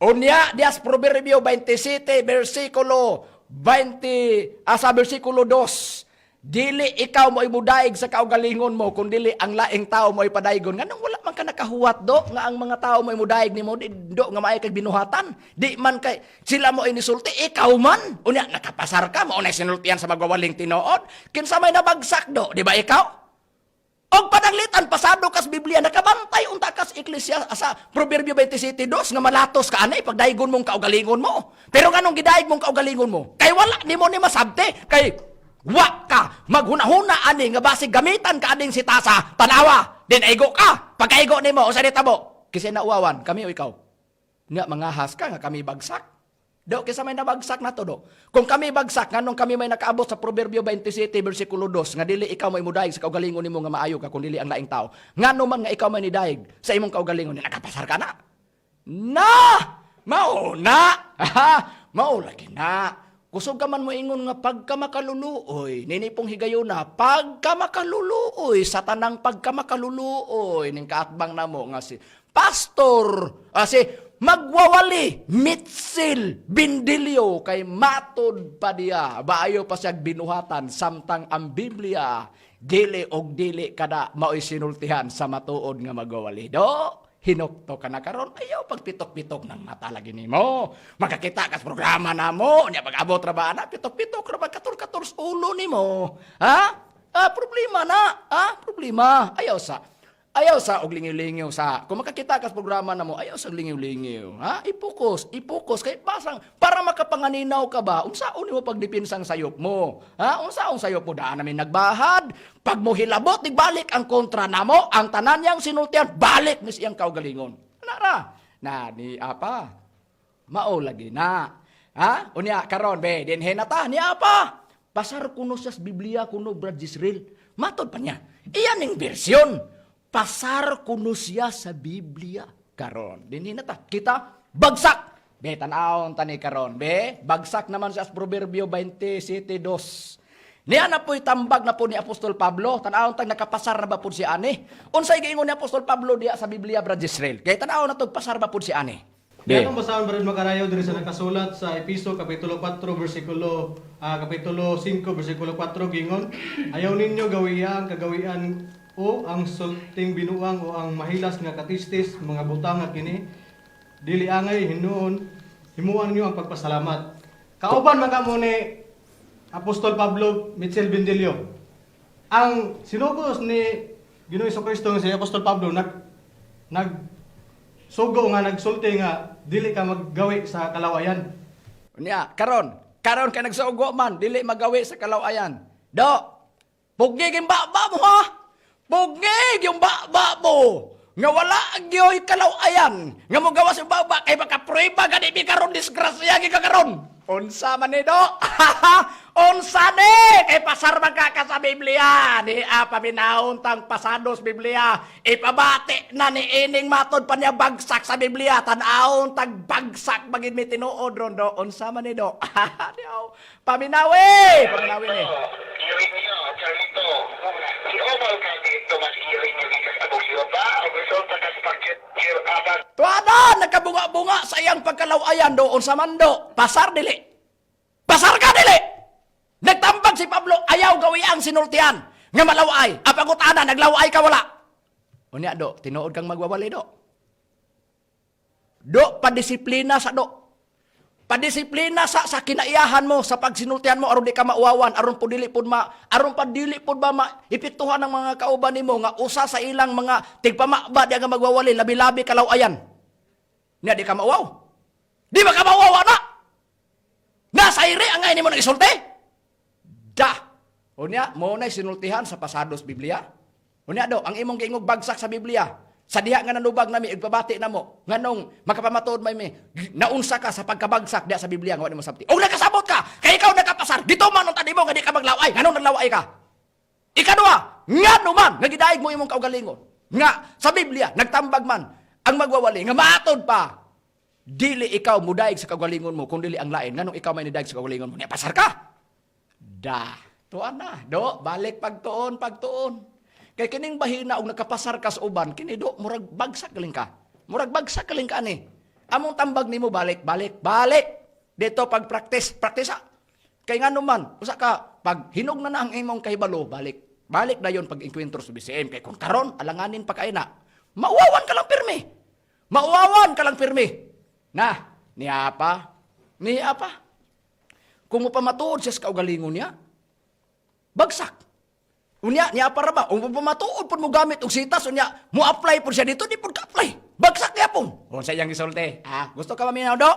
Unya dias Proverbio 27 versikulo 20 sa versikulo 2. Dili ikaw mo imudaig sa kaugalingon mo kun dili ang laing tao mo ipadaygon. Nganong wala man ka nakahuwat, do, nga ang mga tao mo imudaig nimo di, do, nga maay kag binuhatan? Di man kay sila mo inisulti, ikaw man. Unya nakapasar ka, mao na sinultian sa Magwawaling tinuod. Kinsa may nabagsak, do? Di ba ikaw? Og pananglitan pasado kas Biblia, nakabantay unta kas Eklesia sa Proverbio 27:2 nga malatos ka anay pagdaygon mong kaugalingon mo. Pero nganong gidaig mong kaugalingon mo? Kay wala nimo ni masabte, kay wa ka maghunahuna ani nga basig gamitan ka aning sitasa. Tanawa, din aigo ka. Pagkaigo nimo, usa ni tabo? Kasi nauwawan kami o ikaw? Nga mangahas ka nga kami bagsak. Do, kisa may nabagsak na to, do. Kung kami bagsak, nganong kami may nakaabot sa Proverbio 27 versikulo 2 nga dili ikaw may mudaig sa kaugalingon nimo nga maayo ka kun dili ang laing tao? Ngano man nga ikaw may nidaig sa imong kaugalingon, nakapasar ka na. Na! Mao na! Mao lagi na. Kusog ka man mo ingon nga pagka makaluluoy, nini pong higayuna, pagka makaluluoy, sa tanang pagka makaluluoy, ning kaatbang namo nga si Pastor, si Magwawali, Mitzel Bindilio, kay matod pa diya, baayo pa siyang binuhatan, samtang ang Biblia, dili og dili kada mao'y sinultihan sa matuod nga Magwawali. Do, hinukto ka na karon, ayaw pagpitok-pitok ng mata lagi nimo. Makakita ka sa programa namo, nya pag-abot ra ba na, pitok-pitok ra ba katur-katur sa ulo nimo. Ha? Ah, problema na. Ah, problema. Ayaw sa og lingiw-lingiw sa kung makakita ka sa programa namo, ayaw sa lingiw-lingiw. Ha? I-focus, i-focus kay pasang para makapanganinaw ka ba, unsaon nimo pagdepinsang sayop mo? Ha? Unsaon sayop mo? Daan namin nagbahad. Pag mo hilabot, balik ang kontra namo, ang tanan niyang sinultian, balik ni siyang kaugalingon. Ana ra. Na ni apa? Mao lagi na. Ha? Unya karon be, dinhe na ta ni apa? Pasar kuno sa Biblia kuno, Brad Jisreel. Matod pa niya. Iyan ning bersyon. Pasar kuno siya sa Biblia karon. Dinhi na ta. Kita bagsak. Be, tan-awon tani karon. Be, bagsak naman sa Proverbio 27:2. Niya na po'y tambag na po ni Apostol Pablo. Tan-awon tag nakapasar na ba po si ani? Unsay giingon ni Apostol Pablo diya sa Biblia, Brad Jisreel? Kay tan-awon na to, pasar ba po si ani? Be. Atong basahon, Brad Makarayo, diri sa nakasulat sa Episo kapitulo 4 versikulo kapitulo 5 versikulo 4, gingon: "Ayaw ninyo gawian ang kagawian o ang sulting binuang o ang mahilas nga katistis, mga butang nga kini dili angay hinuon, himuan ninyo ang pagpasalamat." Kauban man kamo ni Apostol Pablo Mitchell Bendilio. Ang sinugos ni Ginoong Kristo nga si Apostol Pablo nag nag sugo nga nagsulti nga dili ka maggawi sa kalawayan. Unya, karon, karon kay nagsugo man, dili magawi sa kalawayan. Do, pugig yung baba mo, ha? Pugig yung baba mo! Nga wala gyoy kalawayan. Nga mo gawas yung baba, kay makaprueba gani mi karon, disgrasya gi ka karon. Unsa man ni, do? Unsa ni? Kay pasar man ka sa Biblia. Di a paminahon tang pasados Biblia. Ipabati na ni ining matod pa niya bagsak sa Biblia. Tan-awon tag bagsak magid mi tinuod ron, do. Unsa man ni, do? Diaw. Paminawi! Paminawi ni. Irineo, Charito. Si Omal ka dito, mas Irineo gikas abog ba? Ang resulta kas pag Tuada, nagkabunga-bunga sa iyang pagkalawayan doon sa mando. Pasar dili. Pasar ka dili. Nagtambag si Pablo, ayaw gawi ang sinultian nga malaway. Apangutana, naglaway ka wala? Unya do, tinuod kang magwawali, do. Do, padisiplina sa do. Padisiplina sa kinaiyahan mo, sa pagsinultihan mo aron di ka mauwawan, aron pa dili pud ba maepektuhan ng mga kauban nimo nga usa sa ilang mga tigpamaba di nga magwawali, labi-labi kalawayan. Nya di ka mauwaw. Di ba ka mauwaw na? Nasa iri ang ngayon nimo nang isulti? Da. Unya, mo na'y sinultihan sa pasados Biblia. Unya do, ang imong giingog bagsak sa Biblia. Sa diha nga nanubag nami, igpabati namo. Nganong makapamatuod may mi, naunsa ka sa pagkabagsak diha sa Biblia nga wa nimo sabti. Og nakasabot ka, kay ikaw nakapasar. Dito man unta nimo nga di ka maglaway. Nganong naglaway ka? Ikaduha, ngano man nga gidaig mo imong kaugalingon? Nga sa Biblia nagtambag man ang magwawali nga maatod pa dili ikaw mudaig sa kaugalingon mo kung dili ang lain, nganong ikaw may nidaig sa kaugalingon mo? Nya pasar ka. Da. Tuan na. Do, balik pagtuon, pagtuon. Kay kining bahina og nakapasar ka sa uban, kini do murag bagsak galing ka. Murag bagsak galing ka ani. Among tambag nimo, balik, balik, balik. Dito pag practice, practice. Kay ngano man, usa ka pag hinog na na ang imong kahibalo, balik. Balik dayon pag enkwentro sa BCM, kay kung karon alanganin pa kay na. Mauwawan ka lang pirmi. Mauwawan ka lang pirmi. Na, niya pa. Niya pa. Kung mo pamatuod siya sa kaugalingon niya, bagsak. Unya, niya para ba? Kung pamatuod po mo gamit og sitas, unya, mo apply po siya dito, di po ka-apply. Bagsak niya po. Unsa iyang gisulti? Ah, gusto ka maminaw do?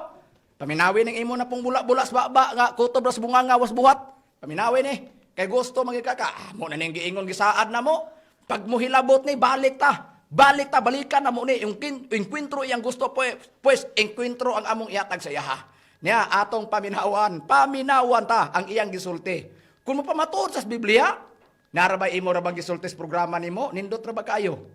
Paminawi ning imo na pong bula-bula sa baba nga kutob ra sa bunganga was buhat. Paminawi ni. Kay gusto magika ka. Ah, mo na ning giingon, gisaad na mo. Pag mo hilabot ni, balik ta. Balik ta, balikan na mo ni yung enkwentro iyang gusto pues, pues enkwentro ang among ihatag sa iyaha. Niya atong paminawan, paminawan ta ang iyang gisulti. Kung mo pamatuod sa Biblia, nara ba imo ra bang gisulti sa programa nimo, nindot ra ba kayo?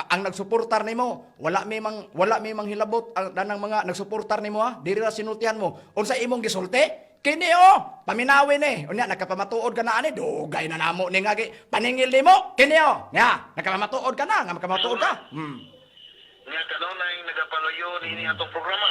Ang nagsuportar nimo, wala may manghilabot ang danang mga nagsuportar nimo ha, diri ra sinultihan mo. Unsa imong gisulti? Kini oh, paminawi ni. Unya nakapamatuod ka na ani, dugay na namo ni nga paningil nimo. Kini oh, nya nakapamatuod ka na, nga makamatuod ka. Nga kanunay nagapaluyo niini atong programa.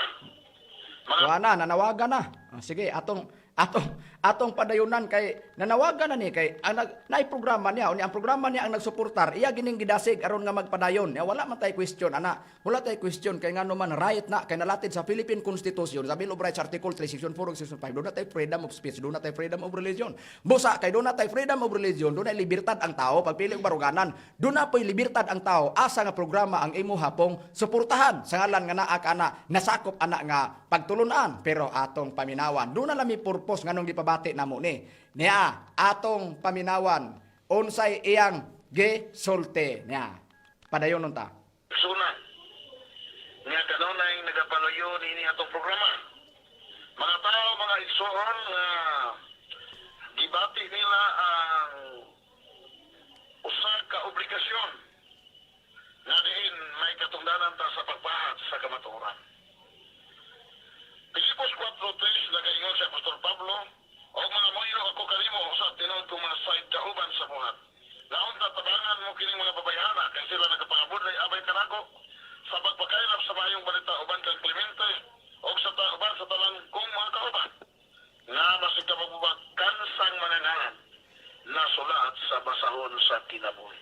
Mga Wa na, nanawagan na. Ah, sige, atong atong atong padayunan kay nanawagan na ni, kay ang nag, naay programa niya, unya ang programa niya ang nagsuportar, iya gining gidasig aron nga magpadayon. Ya, wala man tay question ana, wala tay question, kay ngano man right na kay nalatid sa Philippine Constitution, sa Bill of Rights, Article 3, Section 4 ug Section 5, duna tay freedom of speech, duna tay freedom of religion. Busa kay duna tay freedom of religion, duna libertad ang tao pagpili og baruganan, duna poy libertad ang tao asa nga programa ang imo hapong suportahan sa ngalan nga naa ka ana nasakop ana nga pagtulunan. Pero atong paminawan, duna lami purpose nganong gipabati namo ni. Niya atong paminawan unsay iyang gisulti. Niya padayon unta. Suna. Nga kanunay nagapaluyo niini atong programa. Mga tao, mga igsoon nga gibati nila ang usa ka obligasyon nga diin may katungdanan ta sa pagpahat sa kamatuoran. Filipos 4:3, nagaingon si Apostol Pablo, "Og mga muyo ako kanimo sa tinuod kong mga side kauban sa buhat. Naunta tabangan mo kining mga babayhana kay sila nagapangabudlay abay kanako sa pagpakaylap sa maayong balita uban kang Clemente og sa uban sa tanan kong mga kauban nga basig ka kansang mga ngalan nasulat sa basahon sa kinabuhi."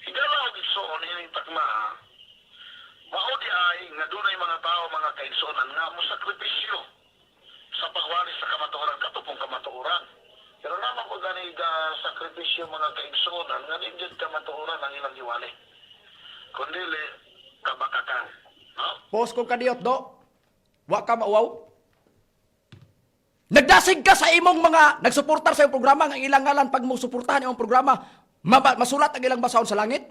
Higala og igsoon, ining takma mao di ay nga dunay mga tao, mga kaigsuonan, nga mosakripisyo sa pagwali sa kamatuoran, katupong kamatuoran. Pero naman ko gani ga sakripisyo, mga kaigsuonan, nga di jud kamatuoran ang ilang giwali. Kundili kabakakan. No? Post ko kadiyot do. Wa ka mauwaw. Nagdasig ka sa imong mga nagsuportar sa imong programa nga ang ilang ngalan, pag mo suportahan imong programa, masulat ang ilang basahon sa langit.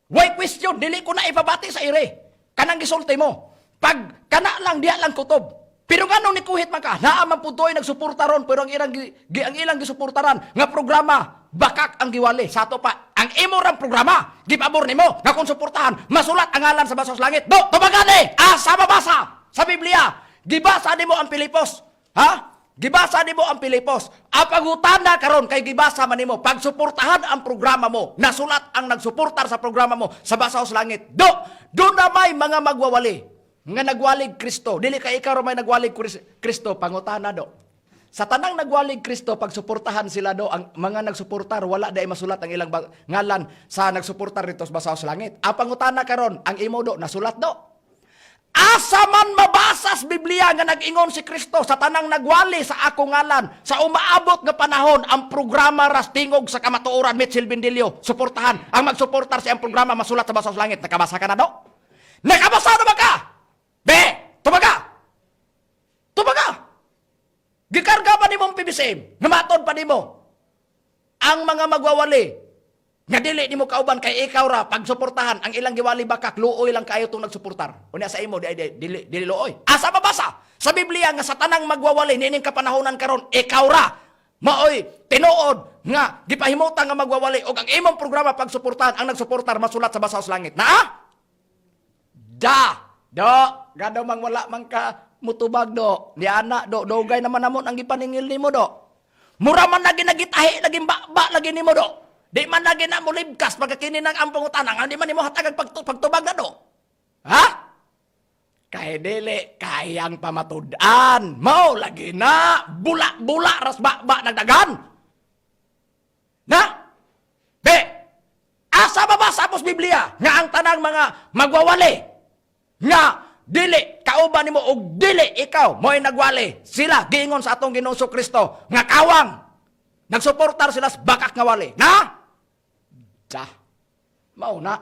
Why question, dili ko na ipabati sa ire. Kanang gisulti mo. Pag kana lang diha lang kutob. Pero nganong ni kuhit man ka, naa man pud toy nagsuporta ron, pero ang ilang gisuportaran nga programa bakak ang giwali. Sa ato pa ang imo rang programa gipabor nimo nga kung suportahan masulat ang ngalan sa basos langit. Do tubagan eh. Asa mabasa sa Biblia? Gibasa nimo ang Pilipos. Ha? Gibasa nimo ang Pilipos. Ang pangutana karon, kay gibasa man nimo, pagsuportahan ang programa mo, nasulat ang nagsuportar sa programa mo sa basaw sa langit. Do, do na may mga magwawali nga nagwalig Kristo. Dili kay ikaw ra may nagwalig Kristo, pangutana do. Sa tanang nagwalig Kristo, pagsuportahan sila do, ang mga nagsuportar, wala dai masulat ang ilang ngalan sa nagsuportar dito sa basaw sa langit. Ang pangutana karon, ang imo do, nasulat do? Asa man mabasa sa Biblia nga nag-ingon si Kristo sa tanang nagwali sa ako ngalan sa umaabot nga panahon ang programa ras Tingog sa Kamatuoran Mitchell Bendilio suportahan, ang magsuportar sa iyang programa masulat sa basaw sa langit? Nakabasa ka na do? Nakabasa na ba ka? Be, tubaga, tubaga. Gikarga pa nimo ang PBCM, namatod pa nimo ang mga magwawali nga dili nimo kauban, kay ikaw ra pagsuportahan ang ilang giwali bakak, luoy lang kayo tong nagsuportar. Unya sa imo di ay dili dili luoy. Asa mabasa sa Biblia nga sa tanang magwawali nining kapanahonan karon ikaw ra maoy tinuod nga gipahimutan nga magwawali ug ang imong programa pagsuportahan, ang nagsuportar masulat sa basaw sa langit? Naa da do gado mang wala man ka mutubag do ni ana do. Dugay naman namon ang gipaningil nimo do. Mura man lagi nagitahi, lagi ba lagi nimo do. Di man lagi na mo libkas pagka kini nang ang pangutana nga di man nimo hatag ang pagtubag na do. Ha? Kay dili kayang pamatud-an. Mao lagi na bula-bula ras ba nagdagan. Na? Be, asa ba ba sa amos Biblia nga ang tanang mga magwawali nga dili kauban nimo og dili ikaw mo'y nagwali sila giingon sa atong Ginoong Kristo nga kawang nagsuportar sila sa bakak nga wali na? Tsa, mao na.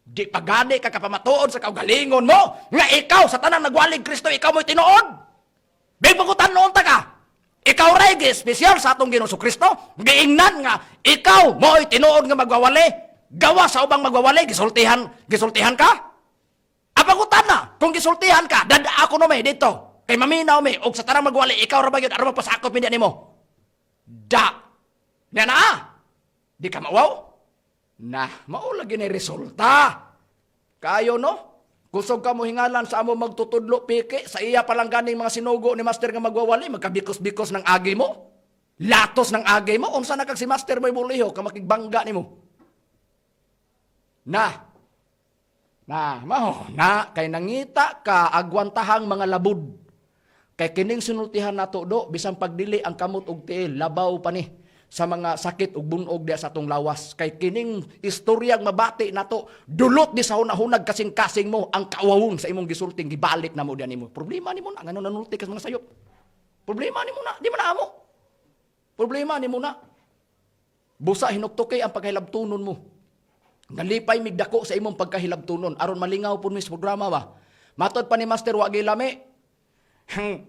Di pagani ka kapamatuod sa kaugalingon mo nga ikaw sa tanang nagwalig Kristo ikaw mo'y tinuod. Big noon ta ka. Ikaw ray espesyal sa atong Ginoong Kristo, giingnan nga ikaw mo'y tinuod nga magwawali. Gawa sa ubang magwawali, gisultihan, gisultihan ka? Apagutan na, kung gisultihan ka, dada ako no may dito. Kay maminaw may, og sa tanang magwali, ikaw ra ba yun, aron magpasakop hindi nimo. Da. Nya na. Di ka mawaw? Na, mao lagi ni resulta. Kayo no? Kusog ka mo hingalan sa amo magtutudlo piki sa iya palang ganing mga sinugo ni master nga magwawali magkabikos-bikos ng agi mo. Latos ng agi mo unsa na kag si master mo'y buliho ka makigbangga nimo. Na. Na, mao na kay nangita ka agwantahang mga labud. Kay kining sinultihan nato do bisan pagdili ang kamot og tiil labaw pa ni sa mga sakit ug bunog diya sa atong lawas. Kay kining istoryang mabati nato dulot di sa hunahunag kasing-kasing mo ang kaawawon sa imong gisulting gibalik na mo diya nimo. Problema nimo na ngano nanulti ka sa mga sayop. Problema nimo na, di man na amo. Problema nimo na. Busa hinuktukay ang pagkahilabtunon mo. Nalipay migdako sa imong pagkahilabtunon aron malingaw pud mi sa programa ba. Matod pa ni Master wa lami.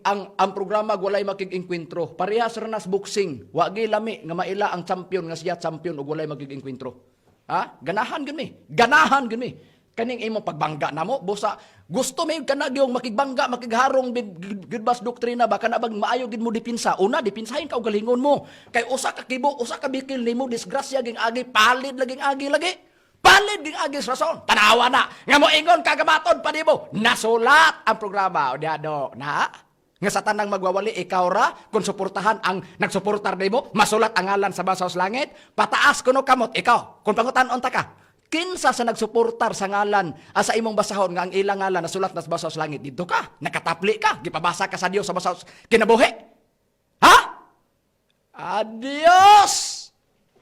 Ang programa walay makig-engkwentro. Parehas ra nas boxing. Wa lami nga maila ang champion nga siya champion ug walay makig-engkwentro. Ha? Ganahan gyud mi. Ganahan gyud mi. Kaning imong pagbangga namo busa gusto may kana gyung makigbangga makigharong gud bas doktrina ba kana bang maayo gid mo dipinsa. Una dipinsahin ka og galingon mo. Kay usa ka kibo, usa ka bikil nimo disgrasya ging agi palid laging agi lagi. Palid ging agi sa rason. Tanawa na. Nga mo ingon kagamatod pa nimo. Nasulat ang programa. O diha do. Na? Nga sa tanang magwawali, ikaw ra, kung suportahan ang nagsuportar nimo, masulat ang ngalan sa basaw sa langit, pataas kuno kamot, ikaw. Kung pangutan-on ta ka, kinsa sa nagsuportar sa ngalan, sa imong basahon nga ang ilang ngalan nasulat na sa basaw sa langit, didto ka, nakatapli ka, gipabasa ka sa Dios sa basaw kinabuhi. Ha? Adios!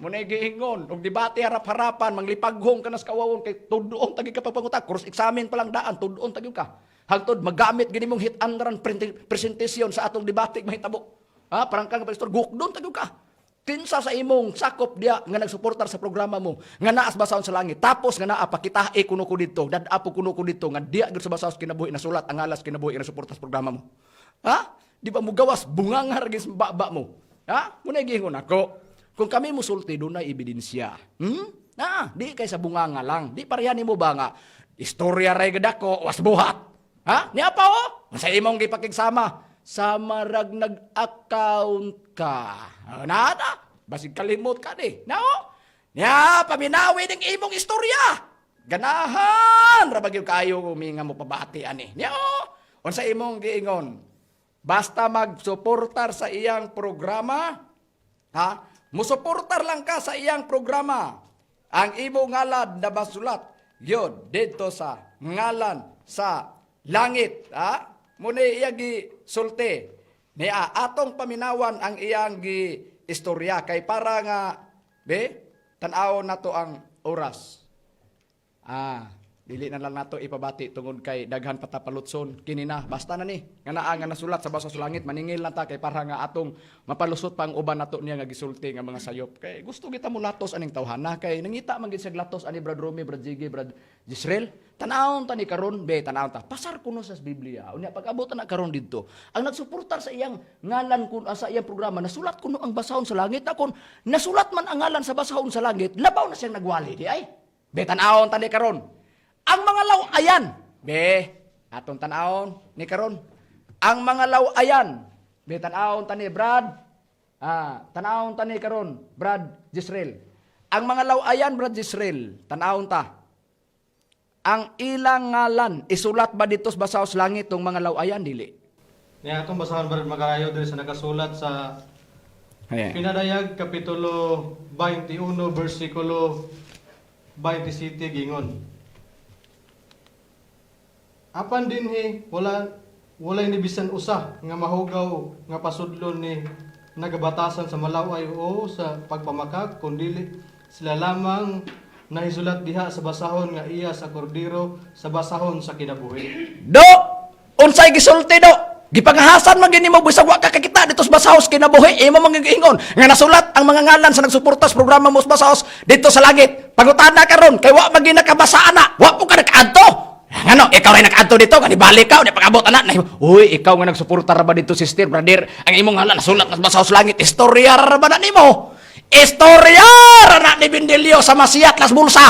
Muna giingon, og debate harap-harapan, manglipaghong ka nas kawawon kay tudoon tagi ka pagpanguta, cross examine pa lang daan, tudoon tagi ka. Hangtod magamit gini mong hit and run presentation sa atong debate mahitabo. Ha, parang kang pastor gukdon tagi ka. Kinsa sa imong sakop diya nga nagsuportar sa programa mo nga naas basahon sa langit tapos nga naa pakitae kuno ko didto dad-a po kuno ko didto nga diya gyud sa basahon kinabuhi nasulat ang ngalas kinabuhi nga nasuporta sa programa mo. Ha? Di ba mo gawas bungangar gyud sa baba mo? Ha? Muna giingon ako. Kung kami musulti dunay ebidensya. Na, di kay sa bunganga lang. Di pareha nimo ba nga istorya ray gadako was buhat. Ha? Niya pa oh. Sa imong gipakigsama sama rag nag-account ka. Ah, na na, basig kalimot ka di. Na oh. Nya paminawi ning imong istorya. Ganahan ra ba gyud kayo huminga mo pabati ani. Nya oh. Unsa imong giingon? Basta magsuportar sa iyang programa, ha? Musuportar lang ka sa iyang programa. Ang imong ngalan na basulat yun didto sa ngalan sa langit, ha? Muna iya gisulti. Niya atong paminawan ang iyang gi istorya kay para nga be tan-awon nato ang oras. Ah, dili na lang nato ipabati tungod kay daghan patapalutson kini na basta na ni nga naa nga nasulat sa baso sa langit maningil na ta kay para nga atong mapalusot pa ang uban nato niya nga gisulti nga mga sayop kay gusto kita mo latos aning tawhana kay nangita man gid siya latos ani Brad Romy, Brad Jiggy, Brad Jisrael. Tanawon ta ni karon be tanawon ta pasar kuno sa Biblia unya pag-abot na karon didto ang nagsuportar sa iyang ngalan kun sa iyang programa nasulat kuno ang basahon sa langit akon nasulat man ang ngalan sa basahon sa langit labaw na siyang nagwali di ay be tanawon ta ni karon. Ang mga law-ayan, be, atong tan-awon ni karon. Ang mga law-ayan, be tan-awon ta ni Brad, tan-awon ta ni karon, Brad Jisrael. Ang mga law-ayan, Brad Jisrael, tan-awon ta. Ang ilang ngalan, isulat ba dito sa basaw sa langit tong mga law-ayan dili? Niya atong basahon Brad Makarayo diri sa nakasulat sa Ayan. Pinadayag Kapitulo 21, versikulo 27 gingon. Apan dinhi walay ni bisan usa nga mahugaw nga pasudlon ni nagabatasan sa malaway o sa pagpamakak, kundili sila lamang nahisulat diha sa basahon nga iya sa kordero sa basahon sa kinabuhi. Do, unsay gisulti do? Gipangahasan man gini mo bisag wa ka kakita dito sa Basahos kinabuhi, imo man giingon nga nasulat ang mga ngalan sa nagsuporta sa programa mo sa Basahos dito sa langit. Pangutana karon kay wa man ginakabasa ana, wa po ka nakaadto. Ngano, ikaw rin nakaadto dito, kani balik ka, unya pag-abot ana. Uy, ikaw nga nagsuporta ra ba dito, sister, brother? Ang imong ngalan nasulat sa Basahos langit, istorya ra ba na nimo? Istorya ra na ni Bindilio sa Masiyat las bulsa.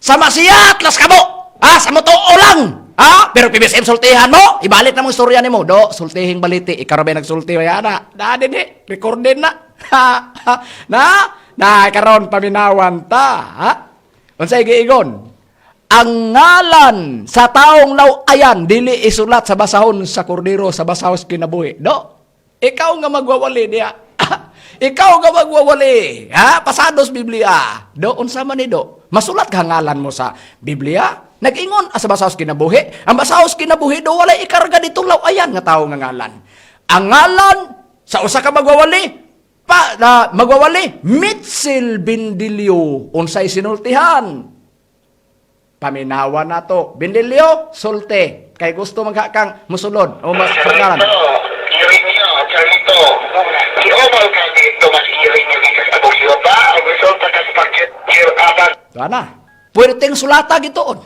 Sa Masiyat las kamo. Ah, sa mo lang. Ah, pero PBSM sultihan mo, ibalik na mong istorya nimo. Do, sultihing baliti, ikaw ra ba nagsulti waya na. Na dinhi, recorded na. Na, na karon paminawan ta. Ha? Unsay giingon? Ang ngalan sa taong lawayan dili isulat sa basahon sa kordero sa basahon sa kinabuhi. Do, ikaw nga magwawali diya. Ikaw nga magwawali. Ha? Pasados Biblia. Do, unsa man ni do? Masulat ka ngalan mo sa Biblia? Nag-ingon sa basahos kinabuhi. Ang basahos kinabuhi do walay ikarga ditong lawayan nga tawo nga ngalan. Ang ngalan sa usa ka magwawali pa na magwawali Mitzel Bindilio unsay sinultihan? Paminawa na to. Bindilio, sulte. Kay gusto magkakang musulod o mas sakaran. Irineo, Charito. Si Omal ka dito, mas Irineo gikas abog siya ba? Ang resulta kas pag-abag. Ana. Puwerteng sulata gituon.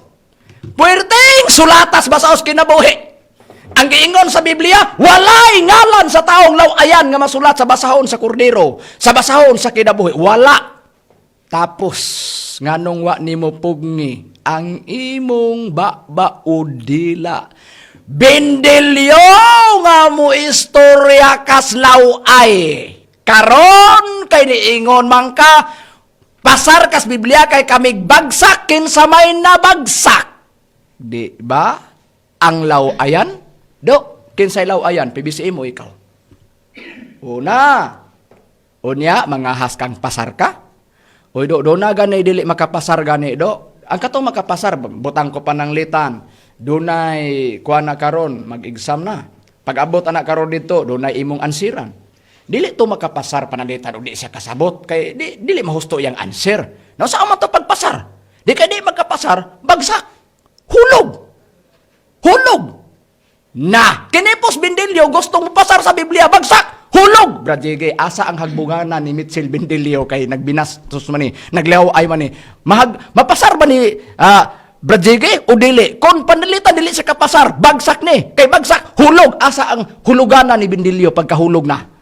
Puwerteng sulata sa basaos kinabuhi. Ang giingon sa Biblia, walay ngalan sa taong lawayan nga masulat sa basahon sa kordero, sa basahon sa kinabuhi. Wala. Tapos, nganong wa nimo pugni ang imong baba o dila. Bendelyo nga mo istorya kas laway. Karon kay niingon man ka, pasar kas Biblia kay kamig bagsak kinsa may nabagsak. Di ba? Ang lawayan? Do, kinsay lawayan, PBCM mo ikaw. Una, unya, mga haskang pasar ka. Uy, do, do na gani, dili makapasar gani, do. Ang katong makapasar, butang ko pa ng litan. Dunay, kuha na karon, mag-exam na. Pag-abot anak karon dito, dunay imong ansiran. Dili to makapasar pananglitan o di siya kasabot. Kay di, dili mahusto yang answer. No, saan man to pagpasar? Di kay di magkapasar, bagsak. Hulog. Hulog. Na, kinipos Bindilio, gustong pasar sa Biblia, bagsak, hulog. Brad JG, asa ang hagbunganan ni Mitchell Bindilio kay nagbinastos man ni, naglaw ay man ni. Mahag, mapasar ba ni Brad JG o dili? Kung panalitan dili sa kapasar, bagsak ni. Kay bagsak, hulog. Asa ang huluganan ni Bindilio pagkahulog na?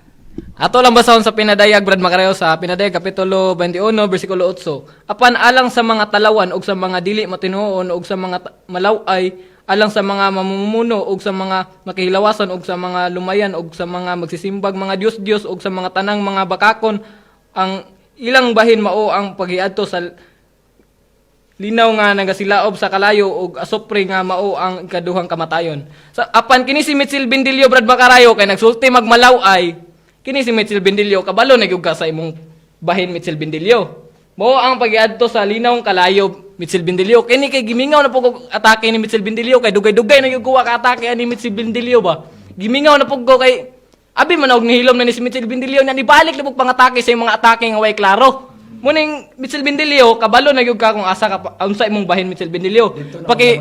Ato lang basahon sa Pinadayag, Brad Macareo, sa Pinadayag Kapitulo 21, versikulo 8. Apan alang sa mga talawan ug sa mga dili matinuon ug sa mga malaway, alang sa mga mamumuno ug sa mga makihilawasan ug sa mga lumayan ug sa mga magsisimbag mga Dios-Dios ug sa mga tanang mga bakakon, ang ilang bahin mao ang paghiadto sa linaw nga nagasilaob sa kalayo ug asopre nga mao ang ikaduhang kamatayon. Sa apan kini si Mitchell Bindilio, Brad Macarayo, kay nagsulti magmalaw-ay, kini si Mitchell Bindilio kabalo na gyud ka sa imong bahin, Mitchell Bindilio. Mao ang pagiadto sa linawng kalayo, Mitchell Bindilio. Kini kay gimingaw na pug og atake ni Mitchell Bindilio kay dugay-dugay na gyud kuha ka atake ani Mitchell Bindilio ba. Gimingaw na pug ko kay abi man og nihilom na ni si Mitchell Bindilio na nibalik na pug pangatake sa imong mga atake nga way klaro. Muning Mitchell Bindilio, kabalo na gyud ka kung asa ka unsa imong bahin, Mitchell Bindilio. Paki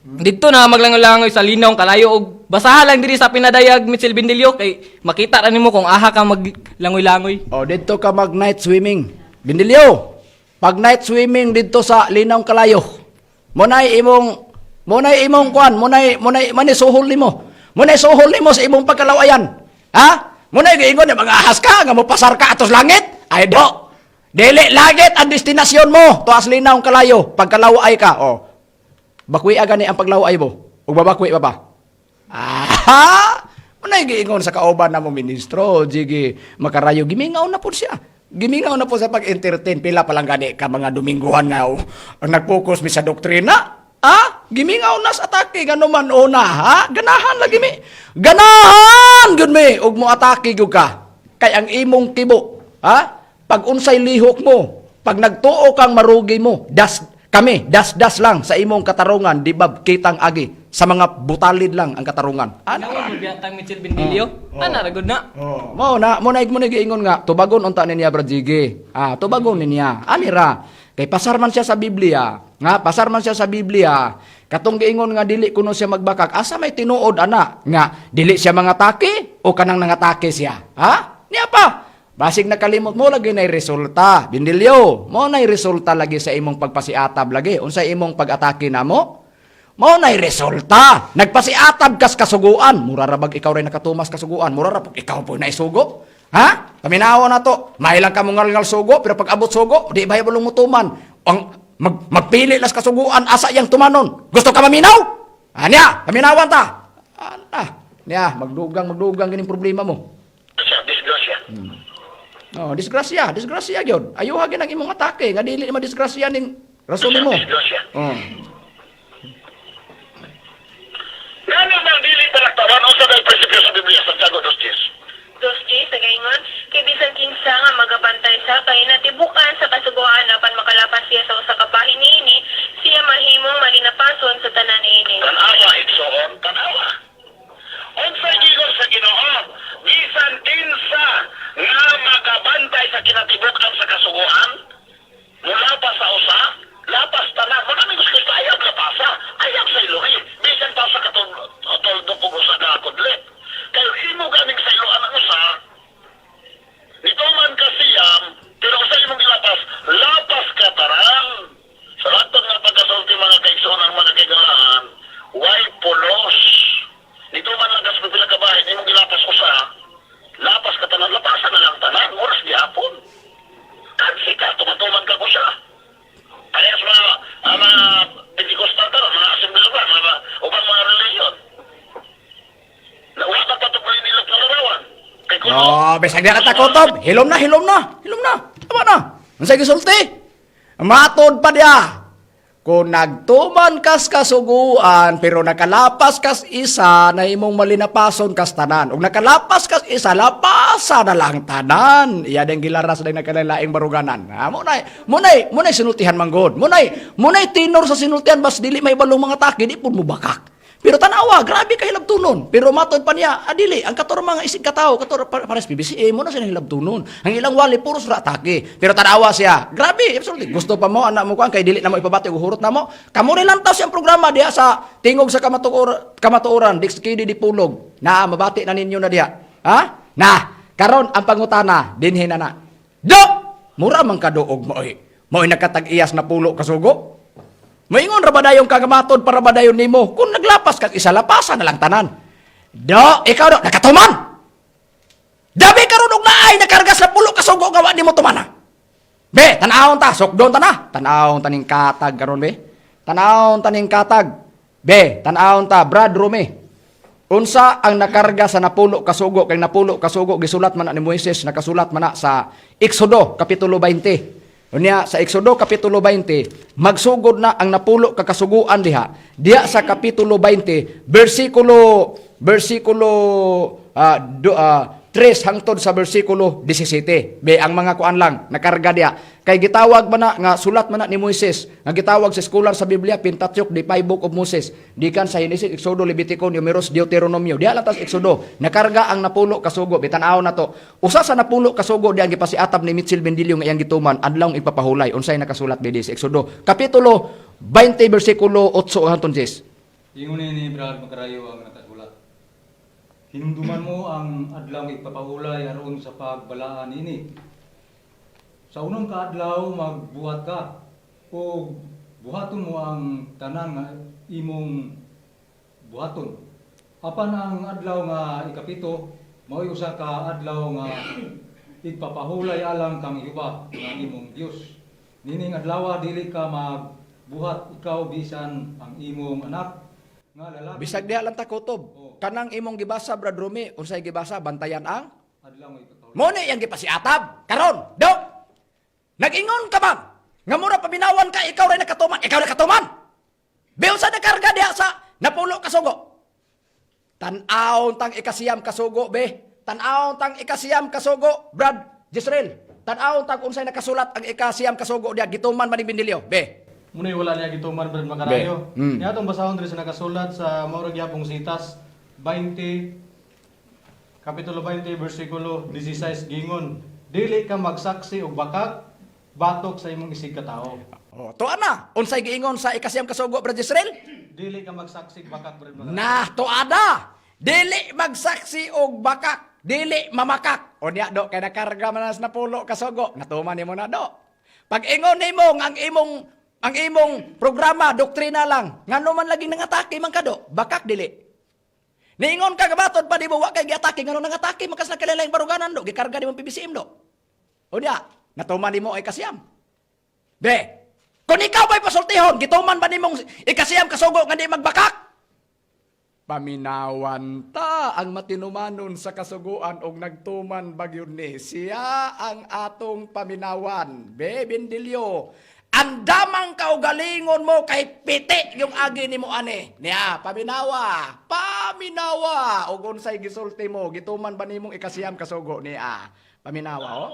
dito na maglangoy-langoy sa linawng kalayo og basaha lang diri sa Pinadayag, Mitchell Bindilio, kay makita ra nimo kung aha ka maglangoy-langoy. O, dito ka mag night swimming. Bindilyo, pag night swimming dito sa Linawng Kalayo, munay imong kuan, munay munay mani suhol nimo. Munay suhol nimo sa imong pagkalawayan. Ha? Munay giingon nga mga ahas ka nga mopasar ka atos langit. Ay do. Dili langit ang destinasyon mo tuas Linawng Kalayo. Pagkalaway ka, o. Bakwi gani ang paglaway mo. Ug babakwi pa ba? Aha! Unay giingon sa kauban na mo ministro, Jiggy Makarayo, gimingaw na po siya. Gimingaw na po sa pag-entertain. Pila pa lang gani ka mga Domingguhan nga oh, ang nag-focus mi sa doktrina. Ah, gimingaw na sa atake gano man una, ha? Ganahan lagi mi. Ganahan gyud mi ug mo atake gyud ka. Kay ang imong kibo, ha? Pag unsay lihok mo, pag nagtuo kang marugi mo, das kami, das-das lang sa imong katarungan, di ba kitang agi sa mga butalid lang ang katarungan. Ana Ano mo biyatang Mitchell Bendilio? Ana ra gud na. Mo na mo na mo na giingon nga tubagon unta niya, Brad Jiggy. Ah, tubagon niya. Ani ra kay pasar man siya sa Biblia. Nga pasar man siya sa Biblia. Katong giingon nga dili kuno siya magbakak, asa may tinuod ana nga dili siya mangatake o kanang nangatake siya? Ha? Niya pa. Basig nakalimot mo lagi nay resulta. Bindilyo, mo nay resulta lagi sa imong pagpasiatab lagi. Unsa imong pag-atake namo? Mao na'y resulta. Nagpasiatab kas kasuguan. Mura ra bag ikaw rin nakatumas kasuguan. Mura ra pag ikaw po naisugo. Ha? Paminawa na to. Mailang ka mong ngal sugo, pero pag abot sugo, di ba bulong mutuman. Ang magpili las kasuguan, asa yang tumanon. Gusto ka maminaw? Anya, paminawan ta. Ana, niya, magdugang, magdugang gining problema mo. Siya, disgrasya. Oh, disgrasya, disgrasya gyud. Ayuha gyud ang imong atake nga dili madisgrasya ning rason nimo. Disgrasya. Oh. Ngano nang dili palaktawan unsa kay prinsipyo sa Biblia, Santiago 2:10? 2G sa gaingon, kay bisan kinsa nga magabantay sa kahinatibukan sa kasuguan apan makalapas siya sa usa ka bahin niini, siya mahimong malinapason sa tanan niini. Tanawa, igsoon, tanawa. Unsay gigon sa Ginoo, bisan kinsa nga makabantay sa kinatibuk-an sa kasuguan, mula pa sa usa, lapas tanan. Muna mi gusto sa ayaw lapasa, ayaw sa iluhi. Bisan pa sa katuldok og usa ka kudlit. Kay imo ganing sa iluan ang usa, nituman ka siyam, pero sa imong gilapas, lapas ka tanan. Sa latod nga pagkasulti mga kaigsoon ang mga kaigalaan, way pulos. Nituman lang kas pipila ka bahin, imong gilapas usa, lapas ka tanan, lapasan na lang tanan, oras gihapon. Kansi ka, tumatuman ka ko siya. Parehas mga, mga Pentecostal taron, mga Assembly of God, mga ubang mga religion. Nawa ka patuloy nila palarawan. Kay kuno, Oh, bisag di ka takotob. Hilom na, hilom na, hilom na. Tama na. Unsay gisulti? Matod pa diya. Kung nagtuman kas kasuguan pero nakalapas kas isa na imong malinapason kas tanan. Ug nakalapas kas isa, lapasa na lang tanan. Iya ding gilaras ding nakalaing baruganan. Ha, mo nay sinultihan manggod. Mo nay tinor sa sinultihan bas dili may balong mga taki di pud mo bakak. Pero tanawa, grabe ka hilabtunon. Pero matod pa niya, adili, ang kator mga isig katao, kator pares PBCA, mo na sila hilabtunon. Ang ilang wali, puros ra atake. Pero tanawa siya, grabe, absolutely. Gusto pa mo, anak mo kuan, kay dili na mo ipabati, og hurot na mo. Kamo rin lang siyang programa diha sa Tingog sa Kamatuoran, Dix KD di Pulog. Na, mabati na ninyo na diha. Ha? Na, karon ang pangutana, dinhi na na. Do! Mura man kaduog mo, oy. Mo'y nakatag-iyas na pulo kasugo. Maingon ra ba dayong kagamatod para ba dayon nimo? Kung naglapas kag isa, lapasa na lang tanan. Do, ikaw do, nakatuman! Dabi karon og naay nakargas na pulo kasugo nga wa nimo tumana. Be, tan-awon ta, sukdon ta na. Tan-awon ta ning katag karon be. Tan-awon ta ning katag. Be, tan-awon ta, Brad Rome. Unsa ang nakarga sa napulo kasugo kay napulo kasugo gisulat man na ni Moises, nakasulat man na sa Exodo kapitulo 20. Unya sa Exodo kapitulo 20 magsugod na ang napulo ka kasuguan diha. Diha sa kapitulo 20 bersikulo bersikulo 3 hangtod sa bersikulo 17. Be ang mga kuan lang nakarga diha. Kay gitawag man na nga sulat man na ni Moises nga gitawag sa scholar sa Biblia Pentateuch, the five book of Moses. Gikan sa Genesis, Exodo, Levitico, Numeros, Deuteronomio. Diha lang tas Exodo nakarga ang napulo kasugo. Bitan-aw na to. Usa sa napulo kasugo diha ang gipasiatab ni Mitchell Bendilio nga iyang gituman adlaw ipapahulay. Unsay nakasulat diri sa Exodo kapitulo 20 bersikulo 8 hangtod 10? Ingon ni Brad Makarayo ang nakasulat. Hinumduman mo ang adlaw igpapahulay aron sa pagbalaan ini. Sa unang kaadlaw magbuhat ka o buhaton mo ang tanan nga imong buhaton. Apan ang adlaw nga ikapito mao'y usa ka adlaw nga igpapahulay alang kang Jehova nga imong Dios. Nining adlaw dili ka magbuhat ikaw bisan ang imong anak nga lalaki. Bisag diha lang ta kutob. Oo. Kanang imong gibasa, Brad Rumi, unsay gibasa bantayan ang Adlaw nga ipapahulay. Mo ni iyang gipasiatab. Karon, do. Nag-ingon ka man. Nga mura paminawan ka, ikaw ray nakatuman, ikaw nakatuman. Biyon sa nakarga diha sa napulo kasugo. Tan-awon tang ikasiyam kasugo be. Tan-awon tang 9 kasugo, Brad Jisrael. Tan-awon tang unsay nakasulat ang 9 kasugo diya gituman man ni Bindilyo. Be. Muna'y wala niya gituman, Brad Makarayo. Be. Niya atong basahon diri sa nakasulat sa mao ra gyapong sitas 20 Kapitulo 20 bersikulo 16 gingon, dili ka magsaksi og bakak batok sa imong isig katawo. Oh, tuwa na. Unsay giingon sa 9 kasugo, Brad Jisrael? Dili ka magsaksi og bakak, Brad Makarayo. Nah, tuada. Dili magsaksi og bakak, dili mamakak. O niya do kay nakarga man na sa napulo kasugo, natuman nimo na do. Pag ingon nimo nga ang imong programa doktrina lang, ngano man laging nangatake man ka do, bakak dili. Niingon ka gabatod pa di mo wa kay giatake, ngano nangatake man kas nakilala baruganan do, gikarga nimo PBCM do. O niya, natuman nimo ay 9. Be, kung ikaw ba'y pasultihon, gituman ba nimong 9 kasugo nga di magbakak? Paminawan ta ang matinumanon sa kasuguan og nagtuman bagyon ni siya ang atong paminawan. Be, Bindilyo, andamang kaugalingon mo kay piti yung agi nimo ani. Niya, paminawa, paminawa. Og unsay gisulti mo, gituman ba nimong 9 kasugo niya? Paminawa, oh.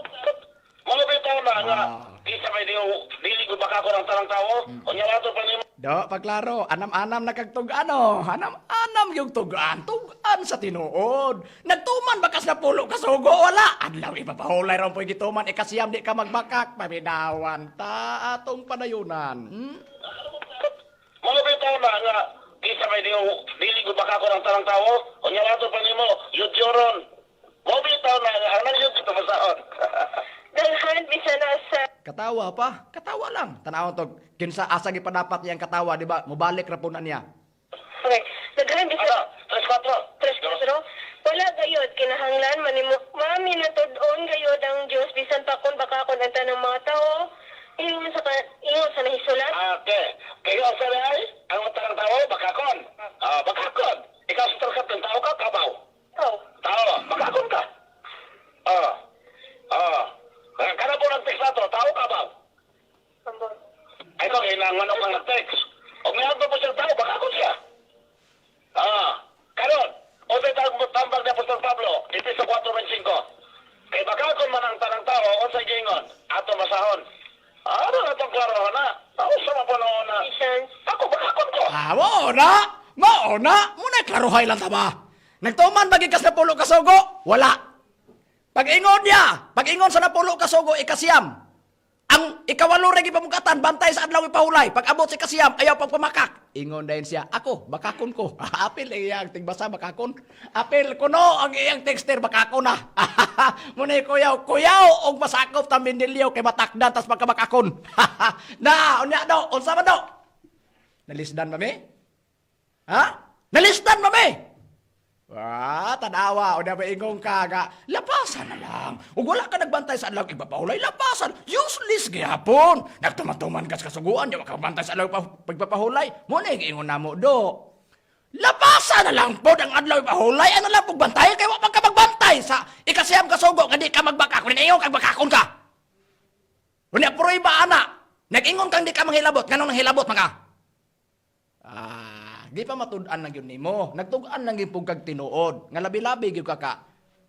Mga bitaw na nga, di sa may dili ko baka ko ng tanang tao, unya nato pa nimo. Do, pagklaro, anam-anam na kag tug-ano, anam-anam yung tugan, tugan sa tinuod. Nagtuman bakas na pulo kasugo, wala. Adlaw ipapahulay raw po'y gituman, 9 di ka magbakak, paminawan ta atong padayunan. Mga bitaw na nga, di sa may dili ko baka ko ng tanang tao, unya nato pa nimo, yudyoron. Mo bitaw na nga, ang nangyod dito masaon. Daghan bisan asa Katawa pa, katawa lang. Tanawon to, kinsa asa gipadapat niyang katawa, di ba? Mubalik ra po na niya. Okay, daghan bisan Ano? 3-4. 3-4. Wala gayod kinahanglan manimo maminatud-on gayod ang Dios bisan pa kon baka kon ang tanang mga tawo ingon sa nahisulat. Okay. Kayo ang sabi ay, ang tanang tao, bakakon. Ah, bakakon. Ikaw sa tarkat ng tao ka, kabaw. Oh. Tao, bakakon ka. Ah. Ah. Kana po ng text nato, tao kabaw. Ambot. Ay ko, kailangan ako ng text. O ngayon po siya tao, bakakon siya. Ah. Karon, o sa tambag ni Apostol Pablo, Efeso 4:25. Kay bakakon man ang tanang tao, o sa gingon, ato masahon. Ano na itong klaro na? Ako sa mapuno na. Ephesians. Ako, bakakon ko. Ah, mao na! Mao na! Muna klaruhay lang ta ba? Nagtuman ba gikas napulo kasugo? Wala. Pag-ingon niya, pag-ingon sa napulo kasugo, 9. Ang 8 ra gipamugatan, bantay sa adlaw ipahulay. Pag abot sa 9, ayaw pagpamakak. Ingon dayon siya, ako, bakakon ko. Apil ang iyang tigbasa, bakakon. Apil kuno ang iyang texter, bakakon na. Muna kuyaw, kuyaw, og masakop ta Mindilyo kay matakdan tas magkabakakon. Na, unya do, unsa man do? Nalisdan ba mi? Ha? Nalisdan ba mi? Ah, tanawa, o na ba ingong ka nga, lapasan na lang. Ug wala ka nagbantay sa adlaw igpapahulay, lapasan. Useless gyapon. Nagtumatuman ka sa kasuguan, di ka bantay sa adlaw pagpapahulay. Mo na ingon namo do. Lapasan na lang pod ang adlaw ipahulay, ano lang pug bantay kay wa man ka magbantay sa 9 kasugo nga di ka magbaka kun ingon kag bakakon ka. Unya prueba ana. Nag-ingon kang di ka manghilabot, nganong nanghilabot man ka? Ah, di pa matud-an lang yun nimo. Nagtug-an lang gyud pug kag tinuod. Nga labi-labi gyud ka ka.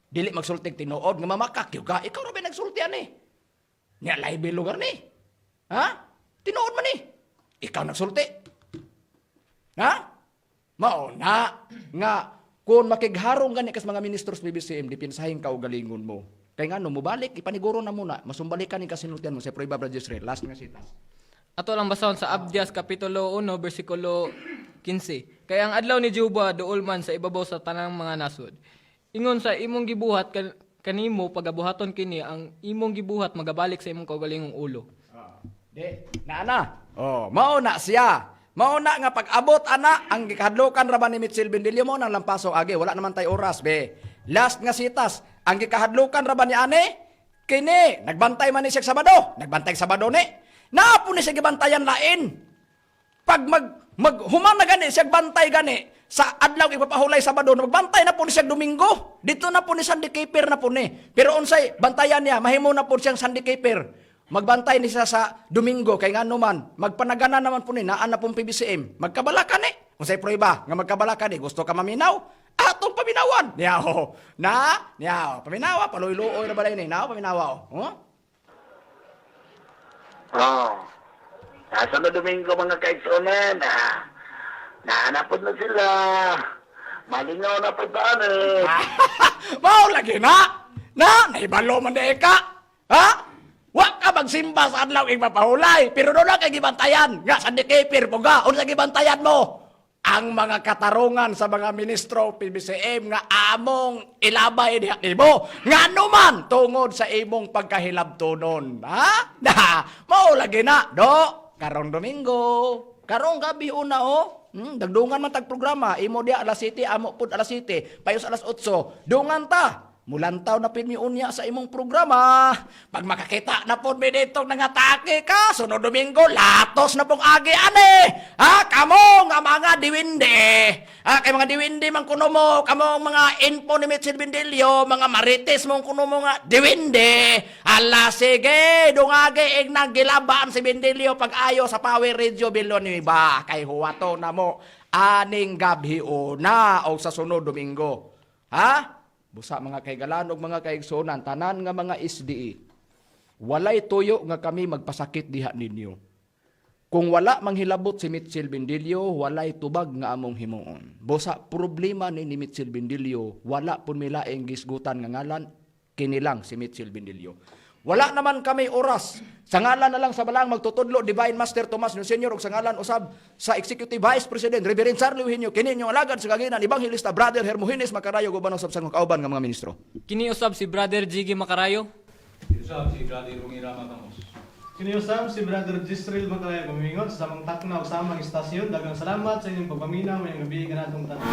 Dili magsultig tinuod nga mamakak gyud ka. Ikaw ra ba nagsulti ani? Nya lahi lugar ni. Ha? Tinuod man ni. Ikaw nagsulti. Ha? Mao na nga kung makigharong gani kas mga ministros BBCM dipinsahin ka galingon mo. Kay ngano mobalik ipaniguro na muna masumbalikan ni kasinultian mo sa Prueba Brad Jisrael. Last nga sitas. Ato lang basahon sa Abdias kapitulo 1 bersikulo 15. Kay ang adlaw ni Jehova duol man sa ibabaw sa tanang mga nasod. Ingon sa imong gibuhat kanimo pagabuhaton kini ang imong gibuhat magabalik sa imong kaugalingong ulo. Di, naana. Oh, mao na siya. Mao na nga pag-abot ana ang gikahadlokan ra ba ni Mitchell Bendilio mo nang lampaso agi wala naman tay oras be. Last nga sitas, ang gikahadlokan ra ba ni ane? Kini, nagbantay man ni siya Sabado, nagbantay Sabado ni. Naa po ni siya gibantayan lain. Pag mag maghuman na gani siya bantay gani sa adlaw ipapahulay Sabado, magbantay na po ni siya Domingo. Dito na po ni Sunday Keeper na po ni. Pero unsay bantayan niya, mahimo na po siyang Sunday Keeper. Magbantay ni siya sa Domingo kay ngano man, magpanagana naman po ni naa na pong PBCM. Magkabala ka ni. Unsay prueba nga magkabala ka ni, gusto ka maminaw? Atong paminawan. Niyaw. Na, niyaw. Paminawa, paluy-luoy na balay ni. Na, paminawa. Oh. Huh? Oh. Nasa na Domingo mga kaigsunan, ah. Naanapod na sila. Malingaw na po taan eh. Mao lagi na. Na, naibalo man di ka. Ha? Wa ka magsimba sa adlaw igpapahulay, pero doon na kay gibantayan. Nga sa dikipir po ga, unsa gibantayan mo? Ang mga katarungan sa mga ministro PBCM nga among ilabay diha nimo. Ngano man tungod sa imong pagkahilabtonon. Ha? Na, mao lagi na. Do, karong Domingo, karong gabi una oh. Dagdungan man tag programa, imo dia alas 7, amo pud alas 7, payos alas 8. Dungan ta. Mulantaw na pid mi unya sa imong programa. Pag makakita na pod mi dito nangatake ka, sunod Domingo latos na pong agi ane. Ha, kamo nga mga diwinde. Ha, kay mga diwinde man kuno mo, kamo mga info ni Mitchell Bindilio, mga marites mong kuno mo nga diwinde. Ala sige, dungage ig nagilabaan si Bindilio pag ayo sa Power Radio Villanueva kay huwato na mo aning gabhi una o sa sunod Domingo. Ha? Busa mga kaigalan ug mga kaigsuonan, tanan nga mga SDE. Walay tuyo nga kami magpasakit diha ninyo. Kung wala manghilabot si Mitchell Bendilio, walay tubag nga among himuon. Busa problema ni Mitchell Bendilio, wala pun milaing gisgutan nga ngalan kinilang si Mitchell Bendilio. Wala naman kami oras. Sa ngalan na lang sa balang magtutudlo Divine Master Tomas Nuno Senior ug sa ngalan usab sa Executive Vice President Reverend Charlie Eugenio kini inyong alagad sa kaginan Evangelista Brother Hermogenes Macarayo uban usab sa kauban nga mga ministro. Kini usab si Brother Jiggy Makarayo. Usab si Brother Romy Rama Camus. Kiniusab si Brother Jisreel Macarayo gumingon sa samang takna ug samang istasyon. Daghang salamat sa inyong pagpaminaw ngayong gabi kanatong tanan.